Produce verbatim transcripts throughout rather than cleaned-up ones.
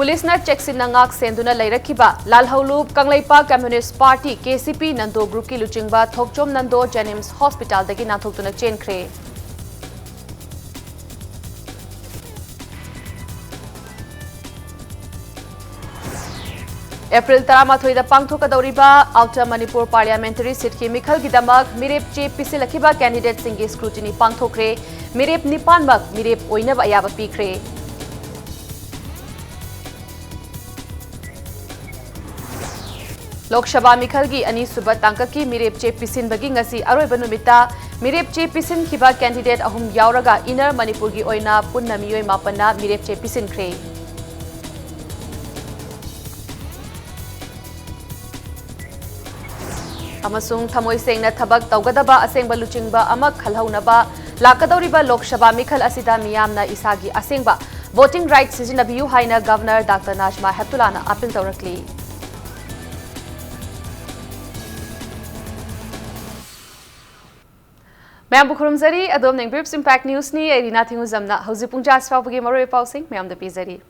ꯄꯨꯂꯤꯁꯅ ꯆꯦꯛꯁꯤꯟꯅ ꯉꯥꯛ ꯁꯦꯟꯗꯨꯅ ꯂꯩꯔꯛꯈꯤꯕ ꯂꯥꯜꯍꯧꯂꯨꯞ Kangleipak communist party, K C P, Nando ꯒ꯭ꯔꯨꯞꯀꯤ ꯂꯨꯆꯤꯡꯕ ꯊꯣꯛꯆꯣꯝ ꯅꯟꯗꯣ ꯖꯦꯅꯤꯝꯁ ꯍꯣꯁꯄꯤꯇꯥꯜꯗꯒꯤ ꯅꯥꯟꯊꯣꯛꯇꯨꯅ ꯆꯦꯟꯈ꯭ꯔꯦ꯫ ꯑꯦꯄ꯭ꯔꯤꯜ ꯇꯔꯥꯃꯥꯊꯣꯏꯗ ꯄꯥꯡꯊꯣꯛꯀꯗꯧꯔꯤꯕ ꯑꯥꯎꯇꯔ ꯃꯅꯤꯄꯨꯔ ꯄꯥꯔꯂꯤꯌꯥꯃꯦꯟꯇꯔꯤ ꯁꯤꯠꯀꯤ ꯃꯤꯈꯜꯒꯤꯗꯃꯛ ꯃꯤꯔꯦꯞ ꯆꯦ ꯄꯤꯁꯤꯜꯂꯛꯈꯤꯕ ꯀꯦꯟꯗꯤꯗꯦꯠꯁꯤꯡꯒꯤ ꯁ꯭ꯀ꯭ꯔꯨꯇꯤꯅꯤ ꯄꯥꯡꯊꯣꯛꯈ꯭ꯔꯦ꯫ ꯃꯤꯔꯦꯞ ꯅꯤꯄꯥꯟꯃꯛ ꯃꯤꯔꯦꯞ ꯑꯣꯏꯅꯕ ꯑꯌꯥꯕ ꯄꯤꯈ꯭ꯔꯦ꯫ ꯂꯣꯛ ꯁꯚꯥ ꯃꯤꯈꯜꯒꯤ ꯑꯅꯤꯁꯨꯕ ꯇꯥꯡꯀꯛꯀꯤ ꯃꯤꯔꯦꯞ ꯆꯦ ꯄꯤꯁꯤꯟꯕꯒꯤ ꯉꯁꯤ ꯑꯔꯣꯏꯕ ꯅꯨꯃꯤꯠꯇ ꯃꯤꯔꯦꯞ ꯆꯦ ꯄꯤꯁꯤꯟꯈꯤꯕ ꯀꯦꯟꯗꯤꯗꯦꯠ ꯑꯍꯨꯝ ꯌꯥꯎꯔꯒ ꯏꯟꯅꯔ ꯃꯅꯤꯄꯨꯔꯒꯤ ꯑꯣꯏꯅ ꯄꯨꯟꯅ ꯃꯤꯑꯣꯏ ꯃꯥꯄꯟꯅ ꯃꯤꯔꯦꯞ ꯆꯦ ꯄꯤꯁꯤꯟꯈ꯭ꯔꯦ꯫ ꯑꯃꯁꯨꯡ ꯊꯃꯣꯏ ꯁꯦꯡꯅ ꯊꯕꯛ ꯇꯧꯒꯗꯕ ꯑꯁꯦꯡꯕ ꯂꯨꯆꯤꯡꯕ ꯑꯃ ꯈꯜꯍꯧꯅꯕ ꯂꯥꯛꯀꯗꯧꯔꯤꯕ ꯂꯣꯛ ꯁꯚꯥ ꯃꯤꯈꯜ ꯑꯁꯤꯗ ꯃꯤꯌꯥꯝꯅ ꯏꯁꯥꯒꯤ ꯑꯁꯦꯡꯕ ꯚꯣꯇꯤꯡ ꯔꯥꯏꯠ ꯁꯤꯖꯤꯟꯅꯕꯤꯌꯨ ꯍꯥꯏꯅ ꯒꯚꯔꯅꯔ ꯗꯥꯛꯇꯔ ꯅꯥꯖꯃꯥ ꯍꯦꯞꯇꯨꯂꯥꯅ ꯑꯥꯄꯤꯜ ꯇꯧꯔꯛꯂꯤ꯫ ꯃꯌꯥꯝꯕꯨ ꯈꯨꯔꯨꯝꯖꯔꯤ꯫ ꯑꯗꯣꯝꯅ ꯌꯦꯡꯕꯤꯔꯤꯕꯁꯤ ꯏꯝꯄꯦꯛ ꯅ꯭ꯌꯨꯁꯅꯤ꯫ ꯑꯩ ꯔꯤꯅꯥ ꯊꯤꯡꯉꯨꯖꯝꯅ ꯍꯧꯖꯤꯛ ꯄꯨꯡ ꯇꯔꯥ ꯐꯥꯎꯕꯒꯤ ꯃꯔꯨꯑꯣꯏꯕ ꯄꯥꯎꯁꯤꯡ ꯃꯌꯥꯝꯗ ꯄꯤꯖꯔꯤ꯫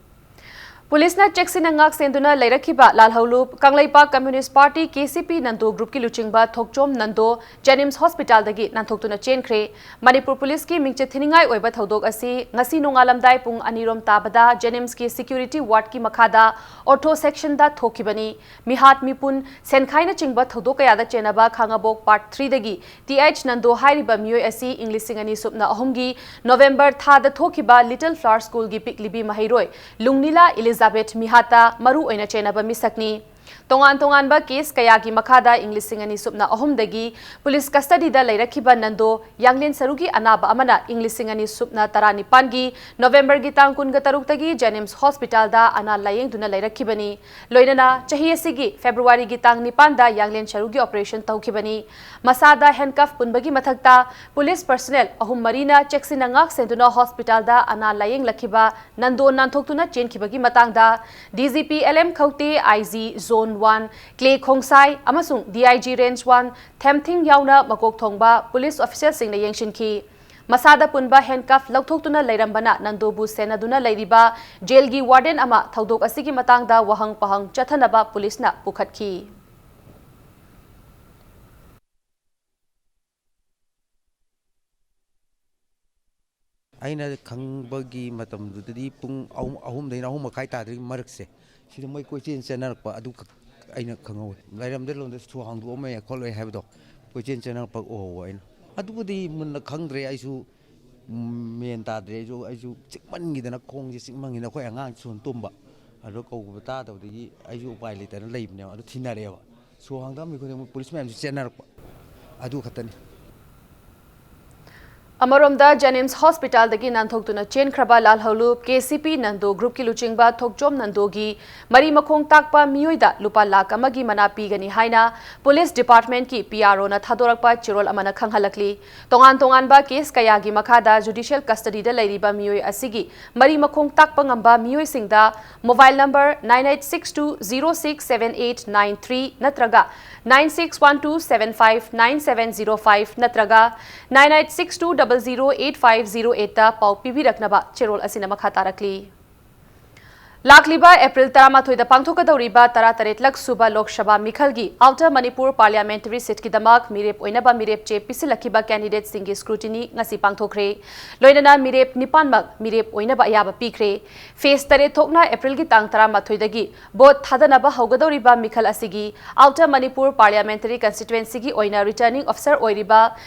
ꯄꯨꯂꯤꯁꯅ ꯆꯦꯛꯁꯤꯟꯅ ꯉꯥꯛ ꯁꯦꯟꯗꯨꯅ ꯂꯩꯔꯛꯈꯤꯕ ꯂꯥꯜꯍꯧꯂꯨꯞ Kangleipak communist party, K C P, Nando ꯒ꯭ꯔꯨꯞꯀꯤ ꯂꯨꯆꯤꯡꯕ ꯊꯣꯛꯆꯣꯝ ꯅꯟꯗꯣ ꯖꯦꯅꯤꯝꯁ ꯍꯣꯁꯄꯤꯇꯥꯜꯗꯒꯤ ꯅꯥꯟꯊꯣꯛꯇꯨꯅ ꯆꯦꯟꯈ꯭ꯔꯦ꯫ ꯃꯅꯤꯄꯨꯔ ꯄꯨꯂꯤꯁꯀꯤ ꯃꯤꯡꯆꯠ ꯊꯤꯅꯤꯡꯉꯥꯏ ꯑꯣꯏꯕ ꯊꯧꯗꯣꯛ ꯑꯁꯤ ꯉꯁꯤ ꯅꯣꯡꯉꯥꯜꯂꯝꯗꯥꯏ ꯄꯨꯡ ꯑꯅꯤꯔꯣꯝ ꯇꯥꯕꯗ ꯖꯦꯅꯤꯝꯁꯀꯤ ꯁꯦꯀ꯭ꯌꯨꯔꯤꯇꯤ ꯋꯥꯔꯗꯀꯤ ꯃꯈꯥꯗ ꯑꯣꯔꯊꯣ ꯁꯦꯛꯁꯟꯗ ꯊꯣꯛꯈꯤꯕꯅꯤ꯫ ꯃꯤꯍꯥꯠ, ꯃꯤꯄꯨꯟ, ꯁꯦꯟꯈꯥꯏꯅꯆꯤꯡꯕ ꯊꯧꯗꯣꯛ ꯀꯌꯥꯗ ꯆꯦꯟꯅꯕ ꯈꯥꯉꯕꯣꯛ ꯄꯥꯔꯠ ꯊ꯭ꯔꯤꯗꯒꯤ ꯇꯤ ꯑꯩꯆ ꯅꯟꯗꯣ ꯍꯥꯏꯔꯤꯕ ꯃꯤꯑꯣꯏ ꯑꯁꯤ ꯏꯪ ꯂꯤꯁꯤꯡ ꯑꯅꯤ ꯁꯨꯞꯅ ꯑꯍꯨꯝꯒꯤ ꯅꯣꯚꯦꯝꯕꯔ ꯊꯥꯗ ꯊꯣꯛꯈꯤꯕ ꯂꯤꯇꯜ ꯐ꯭ꯂꯥꯋꯔ ꯁ꯭ꯀꯨꯜꯒꯤ ꯄꯤꯛꯂꯤꯕꯤ ꯃꯍꯩꯔꯣꯏ ꯂꯨꯡꯅꯤꯂꯥ ꯏꯂꯤꯖꯥꯕꯦꯊ ꯃꯤꯍꯥꯠꯇ ꯃꯔꯨ ꯑꯣꯏꯅ ꯆꯦꯟꯅꯕ ꯃꯤꯁꯛꯅꯤ꯫ ꯇꯣꯉꯥꯟ ꯇꯣꯉꯥꯟꯕ ꯀꯦꯁ ꯀꯌꯥꯒꯤ ꯃꯈꯥꯗ ꯏꯪ ꯂꯤꯁꯤꯡ ꯑꯅꯤ ꯁꯨꯞꯅ ꯑꯍꯨꯝꯗꯒꯤ ꯄꯨꯂꯤꯁ ꯀꯁꯇꯗꯤꯗ ꯂꯩꯔꯛꯈꯤꯕ ꯅꯟꯗꯣ ꯌꯥꯡꯂꯦꯟ ꯁꯔꯨꯒꯤ ꯑꯅꯥꯕ ꯑꯃꯅ ꯏꯪ ꯂꯤꯁꯤꯡ ꯑꯅꯤ ꯁꯨꯞꯅ ꯇꯔꯥꯅꯤꯄꯥꯟꯒꯤ ꯅꯣꯚꯦꯝꯕꯔꯒꯤ ꯇꯥꯡ ꯀꯨꯟꯒ ꯇꯔꯨꯛꯇꯒꯤ ꯖꯦꯅꯤꯝꯁ ꯍꯣꯁꯄꯤꯇꯥꯜꯗ ꯑꯅꯥ ꯂꯥꯌꯦꯡꯗꯨꯅ ꯂꯩꯔꯛꯈꯤꯕꯅꯤ꯫ ꯂꯣꯏꯅꯅ ꯆꯍꯤ ꯑꯁꯤꯒꯤ ꯐꯦꯕ꯭ꯔꯨꯋꯥꯔꯤꯒꯤ ꯇꯥꯡ ꯅꯤꯄꯥꯟꯗ ꯌꯥꯡꯂꯦꯟ ꯁꯔꯨꯒꯤ ꯑꯣꯄꯔꯦꯁꯟ ꯇꯧꯈꯤꯕꯅꯤ꯫ ꯃꯁꯥꯗ ꯍꯦꯟꯀꯐ ꯄꯨꯟꯕꯒꯤ ꯃꯊꯛꯇ ꯄꯨꯂꯤꯁ ꯄꯔꯁꯅꯦꯜ ꯑꯍꯨꯝ ꯃꯔꯤꯅ ꯆꯦꯛꯁꯤꯟꯅ ꯉꯥꯛ ꯁꯦꯟꯗꯨꯅ ꯍꯣꯁꯄꯤꯇꯥꯜꯗ ꯑꯅꯥ ꯂꯥꯌꯦꯡꯂꯛꯈꯤꯕ ꯅꯟꯗꯣ ꯅꯥꯟꯊꯣꯛꯇꯨꯅ ꯆꯦꯟꯈꯤꯕꯒꯤ ꯃꯇꯥꯡꯗ D G P L M Khaute, I G zone one ꯀ꯭ꯂꯦ ꯈꯣꯡꯁꯥꯏ ꯑꯃꯁꯨꯡ D I G range one ꯊꯦꯝꯊꯤꯡ ꯌꯥꯎꯅ ꯃꯀꯣꯛ ꯊꯣꯡꯕ ꯄꯨꯂꯤꯁ ꯑꯣꯐꯤꯁꯤꯌꯦꯜꯁꯤꯡꯅ ꯌꯦꯡꯁꯤꯟꯈꯤ꯫ ꯃꯁꯥꯗ ꯄꯨꯟꯕ handcuff ꯂꯧꯊꯣꯛꯇꯨꯅ ꯂꯩꯔꯝꯕꯅ ꯅꯟꯗꯣꯕꯨ ꯁꯦꯟꯅꯗꯨꯅ ꯂꯩꯔꯤꯕ ꯖꯦꯜꯒꯤ ꯋꯥꯔꯗꯦꯟ ꯑꯃ ꯊꯧꯗꯣꯛ ꯑꯁꯤꯒꯤ ꯃꯇꯥꯡꯗ ꯋꯥꯍꯪ ꯄꯥꯎꯍꯪ ꯆꯠꯊꯅꯕ ꯄꯨꯂꯤꯁꯅ ꯄꯨꯈꯠꯈꯤ꯫ ꯑꯩꯅ ꯈꯪꯕꯒꯤ ꯃꯇꯝꯗꯨꯗꯗꯤ ꯄꯨꯡ ꯑꯍꯨꯝ, ꯑꯍꯨꯝꯗꯩꯅ ꯑꯍꯨꯝ ꯃꯈꯥꯏ ꯇꯥꯗ꯭ꯔꯤꯉꯩ ꯃꯔꯛꯁꯦ, ꯁꯤꯗ ꯃꯣꯏ ꯀꯣꯏꯆꯦꯟ ꯆꯦꯟꯅꯔꯛꯄ ꯑꯗꯨ ꯈꯛ ꯑꯩꯅ ꯈꯪꯍꯧꯋꯤ꯫ ꯂꯩꯔꯝꯗ ꯂꯣꯟꯗ ꯊꯣꯡ ꯍꯥꯡꯗꯣꯛꯑꯝꯃꯦ ꯈꯣꯠꯂꯦ ꯍꯥꯏꯕꯗꯣ, ꯀꯣꯏꯆꯦꯟ ꯆꯦꯟꯅꯔꯛꯄ ꯎꯍꯧꯕ ꯑꯩꯅ꯫ ꯑꯗꯨꯕꯨꯗꯤ ꯃꯨꯟꯅ ꯈꯪꯗ꯭ꯔꯦ ꯑꯩꯁꯨ, ꯎꯝ, ꯃꯦꯟ ꯇꯥꯗ꯭ꯔꯦ꯫ ꯑꯩꯁꯨ, ꯑꯩꯁꯨ ꯆꯤꯛꯃꯟꯈꯤꯗꯅ, ꯈꯣꯡꯁꯦ ꯆꯤꯛꯃꯟꯈꯤꯗꯅ ꯑꯩꯈꯣꯏ ꯑꯉꯥꯡ ꯁꯣꯟ ꯇꯨꯝꯕ, ꯑꯗꯣ ꯀꯧꯕ ꯇꯥꯗꯕꯗꯒꯤ ꯑꯩꯁꯨ ꯎꯄꯥꯏ ꯂꯩꯇꯅ ꯂꯩꯕꯅꯦꯕ꯫ ꯑꯗꯨ ꯊꯤꯅꯔꯦꯕ, ꯁꯣ ꯍꯥꯡꯗꯣꯛꯑꯝꯃꯤ ꯈꯨꯗꯤꯡꯃꯛ ꯄꯨꯂꯤꯁ ꯃꯌꯥꯝꯁꯨ ꯆꯦꯟꯅꯔꯛꯄ, ꯑꯗꯨ ꯈꯛꯇꯅꯤ꯫ ꯑꯃꯔꯣꯝꯗ, ꯖꯦꯅꯤꯝꯁ ꯍꯣꯁꯄꯤꯇꯥꯜꯗꯒꯤ ꯅꯥꯟꯊꯣꯛꯇꯨꯅ ꯆꯦꯟꯈ꯭ꯔꯕ ꯂꯥꯜꯍꯧꯂꯨꯞ ꯀꯦ ꯁꯤ ꯄꯤ ꯅꯟꯗꯣ ꯒ꯭ꯔꯨꯞꯀꯤ ꯂꯨꯆꯤꯡꯕ ꯊꯣꯛꯆꯣꯝ ꯅꯟꯗꯣꯒꯤ ꯃꯔꯤ ꯃꯈꯣꯡ ꯇꯥꯛꯄ ꯃꯤꯑꯣꯏꯗ ꯂꯨꯄꯥ ꯂꯥꯈ ꯑꯃꯒꯤ ꯃꯅꯥ ꯄꯤꯒꯅꯤ ꯍꯥꯏꯅ ꯄꯨꯂꯤꯁ ꯗꯤꯄꯥꯔꯠꯃꯦꯟꯠꯀꯤ ꯄꯤ ꯑꯥꯔ ꯑꯣꯅ ꯊꯥꯗꯣꯔꯛꯄ ꯆꯦꯔꯣꯜ ꯑꯃꯅ ꯈꯪꯍꯜꯂꯛꯂꯤ꯫ ꯇꯣꯉꯥꯟ ꯇꯣꯉꯥꯟꯕ ꯀꯦꯁ ꯀꯌꯥꯒꯤ ꯃꯈꯥꯗ ꯖꯨꯗꯤꯁꯤꯌꯦꯜ ꯀꯁꯇꯗꯤꯗ ꯂꯩꯔꯤꯕ ꯃꯤꯑꯣꯏ ꯑꯁꯤꯒꯤ ꯃꯔꯤ ꯃꯈꯣꯡ ꯇꯥꯛꯄ ꯉꯝꯕ ꯃꯤꯑꯣꯏꯁꯤꯡꯗ mobile number nine eight six two zero six seven eight nine three ꯅꯠꯇ꯭ꯔꯒ nine six one two seven five nine seven zero five ꯅꯠꯇ꯭ꯔꯒ nine eight six two double zero eight five zero eight ꯇ ꯄꯥꯎ ꯄꯤꯕꯤꯔꯛꯅꯕ ꯆꯦꯔꯣꯜ ꯑꯁꯤꯅ ꯃꯈꯥ ꯇꯥꯔꯛꯂꯤ꯫ ꯂꯥꯛꯂꯤꯕ April ꯇꯔꯥꯃꯥꯊꯣꯏꯗ ꯄꯥꯡꯊꯣꯛꯀꯗꯧꯔꯤꯕ ꯇꯔꯥꯇꯔꯦꯠꯂꯛ ꯁꯨꯕ ꯂꯣꯛ ꯁꯚꯥ ꯃꯤꯈꯜꯒꯤ ꯑꯥꯎꯇꯔ ꯃꯅꯤꯄꯨꯔ ꯄꯥꯔꯂꯤꯌꯥꯃꯦꯟꯇꯔꯤ ꯁꯤꯠꯀꯤꯗꯃꯛ ꯃꯤꯔꯦꯞ ꯑꯣꯏꯅꯕ ꯃꯤꯔꯦꯞ ꯆꯦ ꯄꯤꯁꯤꯜꯂꯛꯈꯤꯕ ꯀꯦꯟꯗꯤꯗꯦꯠꯁꯤꯡꯒꯤ ꯁ꯭ꯀ꯭ꯔꯨꯇꯤꯅꯤ ꯉꯁꯤ ꯄꯥꯡꯊꯣꯛꯈ꯭ꯔꯦ꯫ ꯂꯣꯏꯅꯅ ꯃꯤꯔꯦꯞ ꯅꯤꯄꯥꯟꯃꯛ ꯃꯤꯔꯦꯞ ꯑꯣꯏꯅꯕ ꯑꯌꯥꯕ ꯄꯤꯈ꯭ꯔꯦ꯫ ꯐꯦꯖ ꯇꯔꯦꯠ ꯊꯣꯛꯅ ꯑꯦꯄ꯭ꯔꯤꯜꯒꯤ ꯇꯥꯡ ꯇꯔꯥꯃꯥꯊꯣꯏꯗꯒꯤ ꯚꯣꯠ ꯊꯥꯗꯅꯕ ꯍꯧꯒꯗꯧꯔꯤꯕ ꯃꯤꯈꯜ ꯑꯁꯤꯒꯤ ꯑꯥꯎꯇꯔ ꯃꯅꯤꯄꯨꯔ ꯄꯥꯔꯂꯤꯌꯥꯃꯦꯟꯇꯔꯤ ꯀꯟꯁꯇꯤꯇ꯭ꯋꯦꯟꯁꯤꯒꯤ ꯑꯣꯏꯅ ꯔꯤꯇꯔꯅꯤꯡ ꯑꯣꯐꯤꯁꯥꯔ ꯑꯣꯏꯔꯤꯕ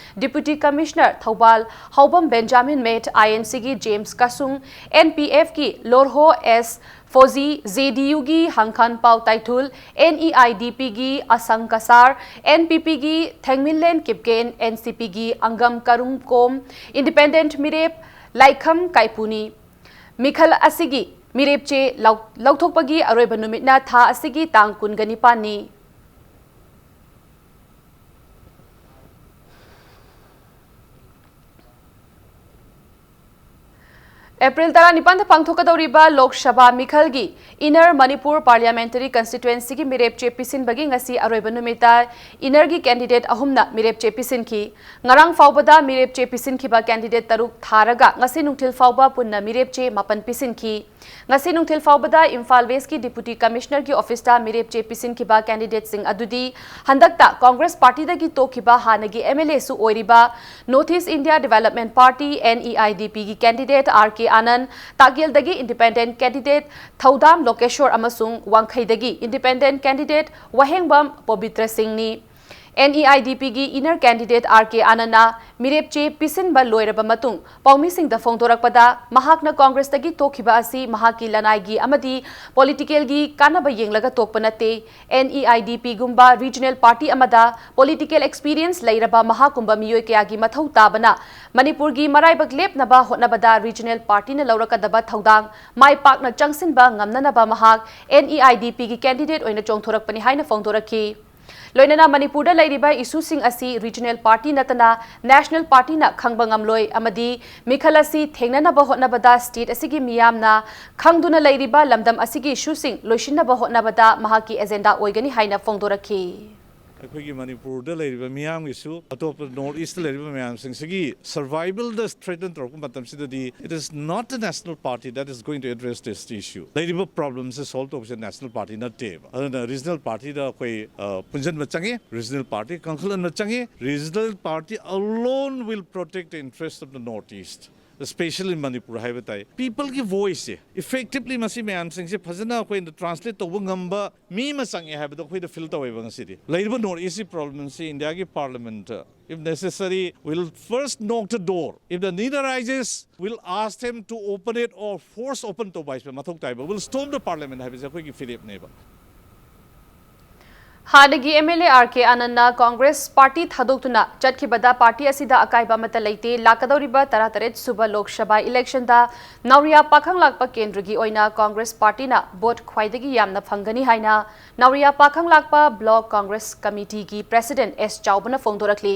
deputy commissioner Thoubal Haobam Benjamin ꯃꯦꯠ, ꯑꯥꯏ ꯑꯦꯟ ꯁꯤꯒꯤ ꯖꯦꯝꯁ ꯀꯁꯨꯡ, ꯑꯦꯟ ꯄꯤ ꯑꯦꯐꯀꯤ Lorho S Pfoze, J D ꯌꯨꯒꯤ ꯍꯪꯈꯥꯟ ꯄꯥꯎ ꯇꯥꯏꯊꯨꯜ, ꯑꯦꯟ ꯏ ꯑꯥꯏ ꯗꯤ ꯄꯤꯒꯤ ꯑꯁꯪ ꯀꯁꯥꯔ, ꯑꯦꯟ ꯄꯤ ꯄꯤꯒꯤ ꯊꯦꯡꯃꯤꯟꯂꯦꯟ ꯀꯤꯞꯀꯦꯟ, ꯑꯦꯟ ꯁꯤ ꯄꯤꯒꯤ ꯑꯪꯒꯝ ꯀꯔꯨꯝ ꯀꯣꯝ, ꯏꯟꯗꯤꯄꯦꯟꯗꯦꯟꯠ ꯃꯤꯔꯦꯞ ꯂꯥꯏꯈꯝ ꯀꯥꯏꯄꯨꯅꯤ꯫ ꯃꯤꯈꯜ ꯑꯁꯤꯒꯤ ꯃꯤꯔꯦꯞ ꯆꯦ ꯂꯧ-, ꯂꯧꯊꯣꯛꯄꯒꯤ ꯑꯔꯣꯏꯕ ꯅꯨꯃꯤꯠꯅ ꯊꯥ ꯑꯁꯤꯒꯤ ꯇꯥꯡ ꯀꯨꯟꯒ ꯅꯤꯄꯥꯟꯅꯤ꯫ ꯑꯦꯄ꯭ꯔꯤꯜ ꯇꯔꯥꯅꯤꯄꯥꯟꯗ ꯄꯥꯡꯊꯣꯛꯀꯗꯧꯔꯤꯕ ꯂꯣꯛ ꯁꯚꯥ ꯃꯤꯈꯜꯒꯤ ꯏꯟꯅꯔ ꯃꯅꯤꯄꯨꯔ ꯄꯥꯔꯂꯤꯌꯥꯃꯦꯟꯇꯔꯤ ꯀꯟꯁꯇꯤꯇ꯭ꯋꯦꯟꯁꯤꯒꯤ ꯃꯤꯔꯦꯞ ꯆꯦ ꯄꯤꯁꯤꯟꯕꯒꯤ ꯉꯁꯤ ꯑꯔꯣꯏꯕ ꯅꯨꯃꯤꯠꯇ ꯏꯟꯅꯔꯒꯤ ꯀꯦꯟꯗꯤꯗꯦꯠ ꯑꯍꯨꯝꯅ ꯃꯤꯔꯦꯞ ꯆꯦ ꯄꯤꯁꯤꯟꯈꯤ꯫ ꯉꯔꯥꯡ ꯐꯥꯎꯕꯗ ꯃꯤꯔꯦꯞ ꯆꯦ ꯄꯤꯁꯤꯟꯈꯤꯕ ꯀꯦꯟꯗꯤꯗꯦꯠ ꯇꯔꯨꯛ ꯊꯥꯔꯒ ꯉꯁꯤ ꯅꯨꯡꯊꯤꯜ ꯐꯥꯎꯕ ꯄꯨꯟꯅ ꯃꯤꯔꯦꯞ ꯆꯦ ꯃꯥꯄꯟ ꯄꯤꯁꯤꯟꯈꯤ꯫ ꯉꯁꯤ ꯅꯨꯡꯊꯤꯜ ꯐꯥꯎꯕꯗ ꯏꯝꯐꯥꯜ ꯋꯦꯁꯀꯤ ꯗꯤꯄꯨꯇꯤ ꯀꯃꯤꯁꯅꯔꯒꯤ ꯑꯣꯐꯤꯁꯇ ꯃꯤꯔꯦꯞ ꯆꯦ ꯄꯤꯁꯤꯟꯈꯤꯕ ꯀꯦꯟꯗꯤꯗꯦꯠꯁꯤꯡ ꯑꯗꯨꯗꯤ ꯍꯟꯗꯛꯇ ꯀꯣꯡꯒ꯭ꯔꯦꯁ ꯄꯥꯔꯇꯤꯗꯒꯤ ꯇꯣꯛꯈꯤꯕ ꯍꯥꯟꯅꯒꯤ ꯑꯦꯝ ꯑꯦꯜ ꯑꯦꯁꯨ ꯑꯣꯏꯔꯤꯕ north east India development party, N E I D ꯄꯤꯒꯤ ꯀꯦꯟꯗꯤꯗꯦꯠ ꯑꯥꯔ ꯀꯦ ꯑꯥꯅꯟꯗ, ꯇꯥꯛꯌꯦꯜꯗꯒꯤ ꯏꯟꯗꯤꯄꯦꯟꯗꯦꯟꯠ ꯀꯦꯟꯗꯤꯗꯦꯠ ꯊꯧꯗꯥꯝ ꯂꯣꯀꯦꯁꯣꯔ ꯑꯃꯁꯨꯡ ꯋꯥꯡꯈꯩꯗꯒꯤ ꯏꯟꯗꯤꯄꯦꯟꯗꯦꯟꯠ ꯀꯦꯟꯗꯤꯗꯦꯠ ꯋꯥꯍꯦꯡꯕꯝ ꯄꯣꯕꯤꯇ꯭ꯔ ꯁꯤꯡꯅꯤ꯫ ꯑꯦꯟ ꯏ ꯑꯥꯏ ꯗꯤ ꯄꯤꯒꯤ ꯏꯟꯅꯔ ꯀꯦꯟꯗꯤꯗꯦꯠ ꯑꯥꯔ ꯀꯦ ꯑꯥꯅꯟꯗꯅ ꯃꯤꯔꯦꯞ ꯆꯦ ꯄꯤꯁꯤꯟꯕ ꯂꯣꯏꯔꯕ ꯃꯇꯨꯡ ꯄꯥꯎꯃꯤꯁꯤꯡꯗ ꯐꯣꯡꯗꯣꯔꯛꯄꯗ, ꯃꯍꯥꯛꯅ ꯀꯣꯡꯒ꯭ꯔꯦꯁꯇꯒꯤ ꯇꯣꯛꯈꯤꯕ ꯑꯁꯤ ꯃꯍꯥꯛꯀꯤ ꯂꯅꯥꯏꯒꯤ ꯑꯃꯗꯤ ꯄꯣꯂꯤꯇꯤꯀꯦꯜꯒꯤ ꯀꯥꯟꯅꯕ ꯌꯦꯡꯂꯒ ꯇꯣꯛꯄ ꯅꯠꯇꯦ꯫ ꯑꯦꯟ ꯏ ꯑꯥꯏ ꯗꯤ ꯄꯤꯒꯨꯝꯕ ꯔꯤꯖꯅꯦꯜ ꯄꯥꯔꯇꯤ ꯑꯃꯗ ꯄꯣꯂꯤꯇꯤꯀꯦꯜ ꯑꯦꯛꯁꯄꯤꯔꯤꯌꯦꯟꯁ ꯂꯩꯔꯕ ꯃꯍꯥꯛꯀꯨꯝꯕ ꯃꯤꯑꯣꯏ ꯀꯌꯥꯒꯤ ꯃꯊꯧ ꯇꯥꯕꯅ ꯃꯅꯤꯄꯨꯔꯒꯤ ꯃꯔꯥꯏꯕꯛ ꯂꯦꯞꯅꯕ ꯍꯣꯠꯅꯕꯗ ꯔꯤꯖꯅꯦꯜ ꯄꯥꯔꯇꯤꯅ ꯂꯧꯔꯛꯀꯗꯕ ꯊꯧꯗꯥꯡ ꯃꯥꯏ ꯄꯥꯛꯅ ꯆꯪꯁꯤꯟꯕ ꯉꯝꯅꯅꯕ ꯃꯍꯥꯛ ꯑꯦꯟ ꯏ ꯑꯥꯏ ꯗꯤ ꯄꯤꯒꯤ ꯀꯦꯟꯗꯤꯗꯦꯠ ꯑꯣꯏꯅ ꯆꯣꯡꯊꯣꯔꯛꯄꯅꯤ ꯍꯥꯏꯅ ꯐꯣꯡꯗꯣꯔꯛꯈꯤ꯫ ꯂꯣꯏꯅꯅ ꯃꯅꯤꯄꯨꯔꯗ ꯂꯩꯔꯤꯕ ꯏꯁꯨꯁꯤꯡ ꯑꯁꯤ ꯔꯤꯖꯅꯦꯜ ꯄꯥꯔꯇꯤ ꯅꯠꯇꯅ ꯅꯦꯁꯅꯦꯜ ꯄꯥꯔꯇꯤꯅ ꯈꯪꯕ ꯉꯝꯂꯣꯏ ꯑꯃꯗꯤ ꯃꯤꯈꯜ ꯑꯁꯤ ꯊꯦꯡꯅꯅꯕ ꯍꯣꯠꯅꯕꯗ ꯁ꯭ꯇꯦꯠ ꯑꯁꯤꯒꯤ ꯃꯤꯌꯥꯝꯅ ꯈꯪꯗꯨꯅ ꯂꯩꯔꯤꯕ ꯂꯝꯗꯝ ꯑꯁꯤꯒꯤ ꯏꯁꯨꯁꯤꯡ ꯂꯣꯏꯁꯤꯟꯅꯕ ꯍꯣꯠꯅꯕꯗ ꯃꯍꯥꯛꯀꯤ ꯑꯦꯖꯦꯟꯗꯥ ꯑꯣꯏꯒꯅꯤ ꯍꯥꯏꯅ ꯐꯣꯡꯗꯣꯔꯛꯈꯤ꯫ ꯑꯩꯈꯣꯏꯒꯤ ꯃꯅꯤꯄꯨꯔꯗ ꯂꯩꯔꯤꯕ ꯃꯤꯌꯥꯝꯒꯤꯁꯨ ꯑꯇꯣꯞꯄ ꯅꯣꯔꯠ ꯏꯁꯇ ꯂꯩꯔꯤꯕ ꯃꯌꯥꯝꯁꯤꯡꯁꯤꯒꯤ ꯁꯔꯚꯥꯏꯕꯜꯗ ꯊ꯭ꯔꯦꯇꯟ ꯇꯧꯔꯛꯄ ꯃꯇꯝꯁꯤꯗꯗꯤ, it is not a national party that is going to address this issue. ꯂꯩꯔꯤꯕ ꯄ꯭ꯔꯣꯕ꯭ꯂꯦꯝꯁꯦ ꯁꯣꯜꯕ ꯇꯧꯕꯁꯦ ꯅꯦꯁꯅꯦꯜ ꯄꯥꯔꯇꯤ ꯅꯠꯇꯦꯕ꯫ ꯑꯗꯨꯅ ꯔꯤꯖꯅꯦꯜ ꯄꯥꯔꯇꯤꯗ ꯑꯩꯈꯣꯏ ꯑ, ꯄꯨꯟꯁꯤꯟꯕ ꯆꯪꯉꯤ, ꯔꯤꯖꯅꯦꯜ ꯄꯥꯔꯇꯤ ꯀꯟꯈꯠꯍꯟꯕ ꯆꯪꯉꯤ꯫ Regional party alone will protect the interest of the North East, especially Manipur ꯍꯥꯏꯕ ꯇꯥꯏ꯫ ꯄꯤꯄꯜꯒꯤ ꯚꯣꯏꯁꯁꯦ ꯏꯐꯦꯛꯇꯤꯚꯂꯤ ꯃꯁꯤ ꯃꯌꯥꯝꯁꯤꯡꯁꯦ ꯐꯖꯅ ꯑꯩꯈꯣꯏꯅ ꯇ꯭ꯔꯥꯟꯁꯂꯦꯠ ꯇꯧꯕ ꯉꯝꯕ ꯃꯤ ꯑꯃ ꯆꯪꯉꯦ ꯍꯥꯏꯕꯗꯣ ꯑꯩꯈꯣꯏꯗ ꯐꯤꯜ ꯇꯧꯋꯦꯕ ꯉꯁꯤꯗꯤ꯫ ꯂꯩꯔꯤꯕ ꯅꯣꯔꯠ ꯏꯁꯀꯤ ꯄ꯭ꯔꯣꯕ꯭ꯂꯦꯝꯁꯤ ꯏꯟꯗꯤꯌꯥꯒꯤ ꯄꯥꯔꯂꯤꯌꯥꯃꯦꯟꯠꯇ, if necessary, will first knock the door. If the need arises, we'll ask them to open it or force open ꯇꯧꯕ ꯍꯥꯏꯁꯦ ꯃꯊꯧ ꯇꯥꯏꯕ꯫ We'll storm the parliament ꯍꯥꯏꯕꯁꯦ ꯑꯩꯈꯣꯏꯒꯤ ꯐꯤꯔꯦꯞꯅꯦꯕ꯫ ꯍꯥꯟꯅꯒꯤ MLA RK ꯑꯥꯅꯟꯗꯅ ꯀꯣꯡꯒ꯭ꯔꯦꯁ ꯄꯥꯔꯇꯤ ꯊꯥꯗꯣꯛꯇꯨꯅ ꯆꯠꯈꯤꯕꯗ ꯄꯥꯔꯇꯤ ꯑꯁꯤꯗ ꯑꯀꯥꯏꯕ ꯑꯃꯠꯇ ꯂꯩꯇꯦ꯫ ꯂꯥꯛꯀꯗꯧꯔꯤꯕ ꯇꯔꯥꯇꯔꯦꯠ ꯁꯨꯕ ꯂꯣꯛ ꯁꯚꯥ ꯏꯂꯦꯛꯁꯟꯗ ꯅꯥꯎꯔꯤꯌꯥ ꯄꯥꯈꯪ ꯂꯥꯛꯄ ꯀꯦꯟꯗ꯭ꯔꯒꯤ ꯑꯣꯏꯅ ꯀꯣꯡꯒ꯭ꯔꯦꯁ ꯄꯥꯔꯇꯤꯅ ꯚꯣꯠ ꯈ꯭ꯋꯥꯏꯗꯒꯤ ꯌꯥꯝꯅ ꯐꯪꯒꯅꯤ ꯍꯥꯏꯅ ꯅꯥꯎꯔꯤꯌꯥ ꯄꯥꯈꯪ ꯂꯥꯛꯄ ꯕ꯭ꯂꯣꯛ ꯀꯣꯡꯒ꯭ꯔꯦꯁ ꯀꯃꯤꯇꯤꯒꯤ ꯄ꯭ꯔꯦꯁꯤꯗꯦꯟꯠ ꯑꯦꯁ ꯆꯥꯎꯕꯅ ꯐꯣꯡꯗꯣꯔꯛꯂꯤ꯫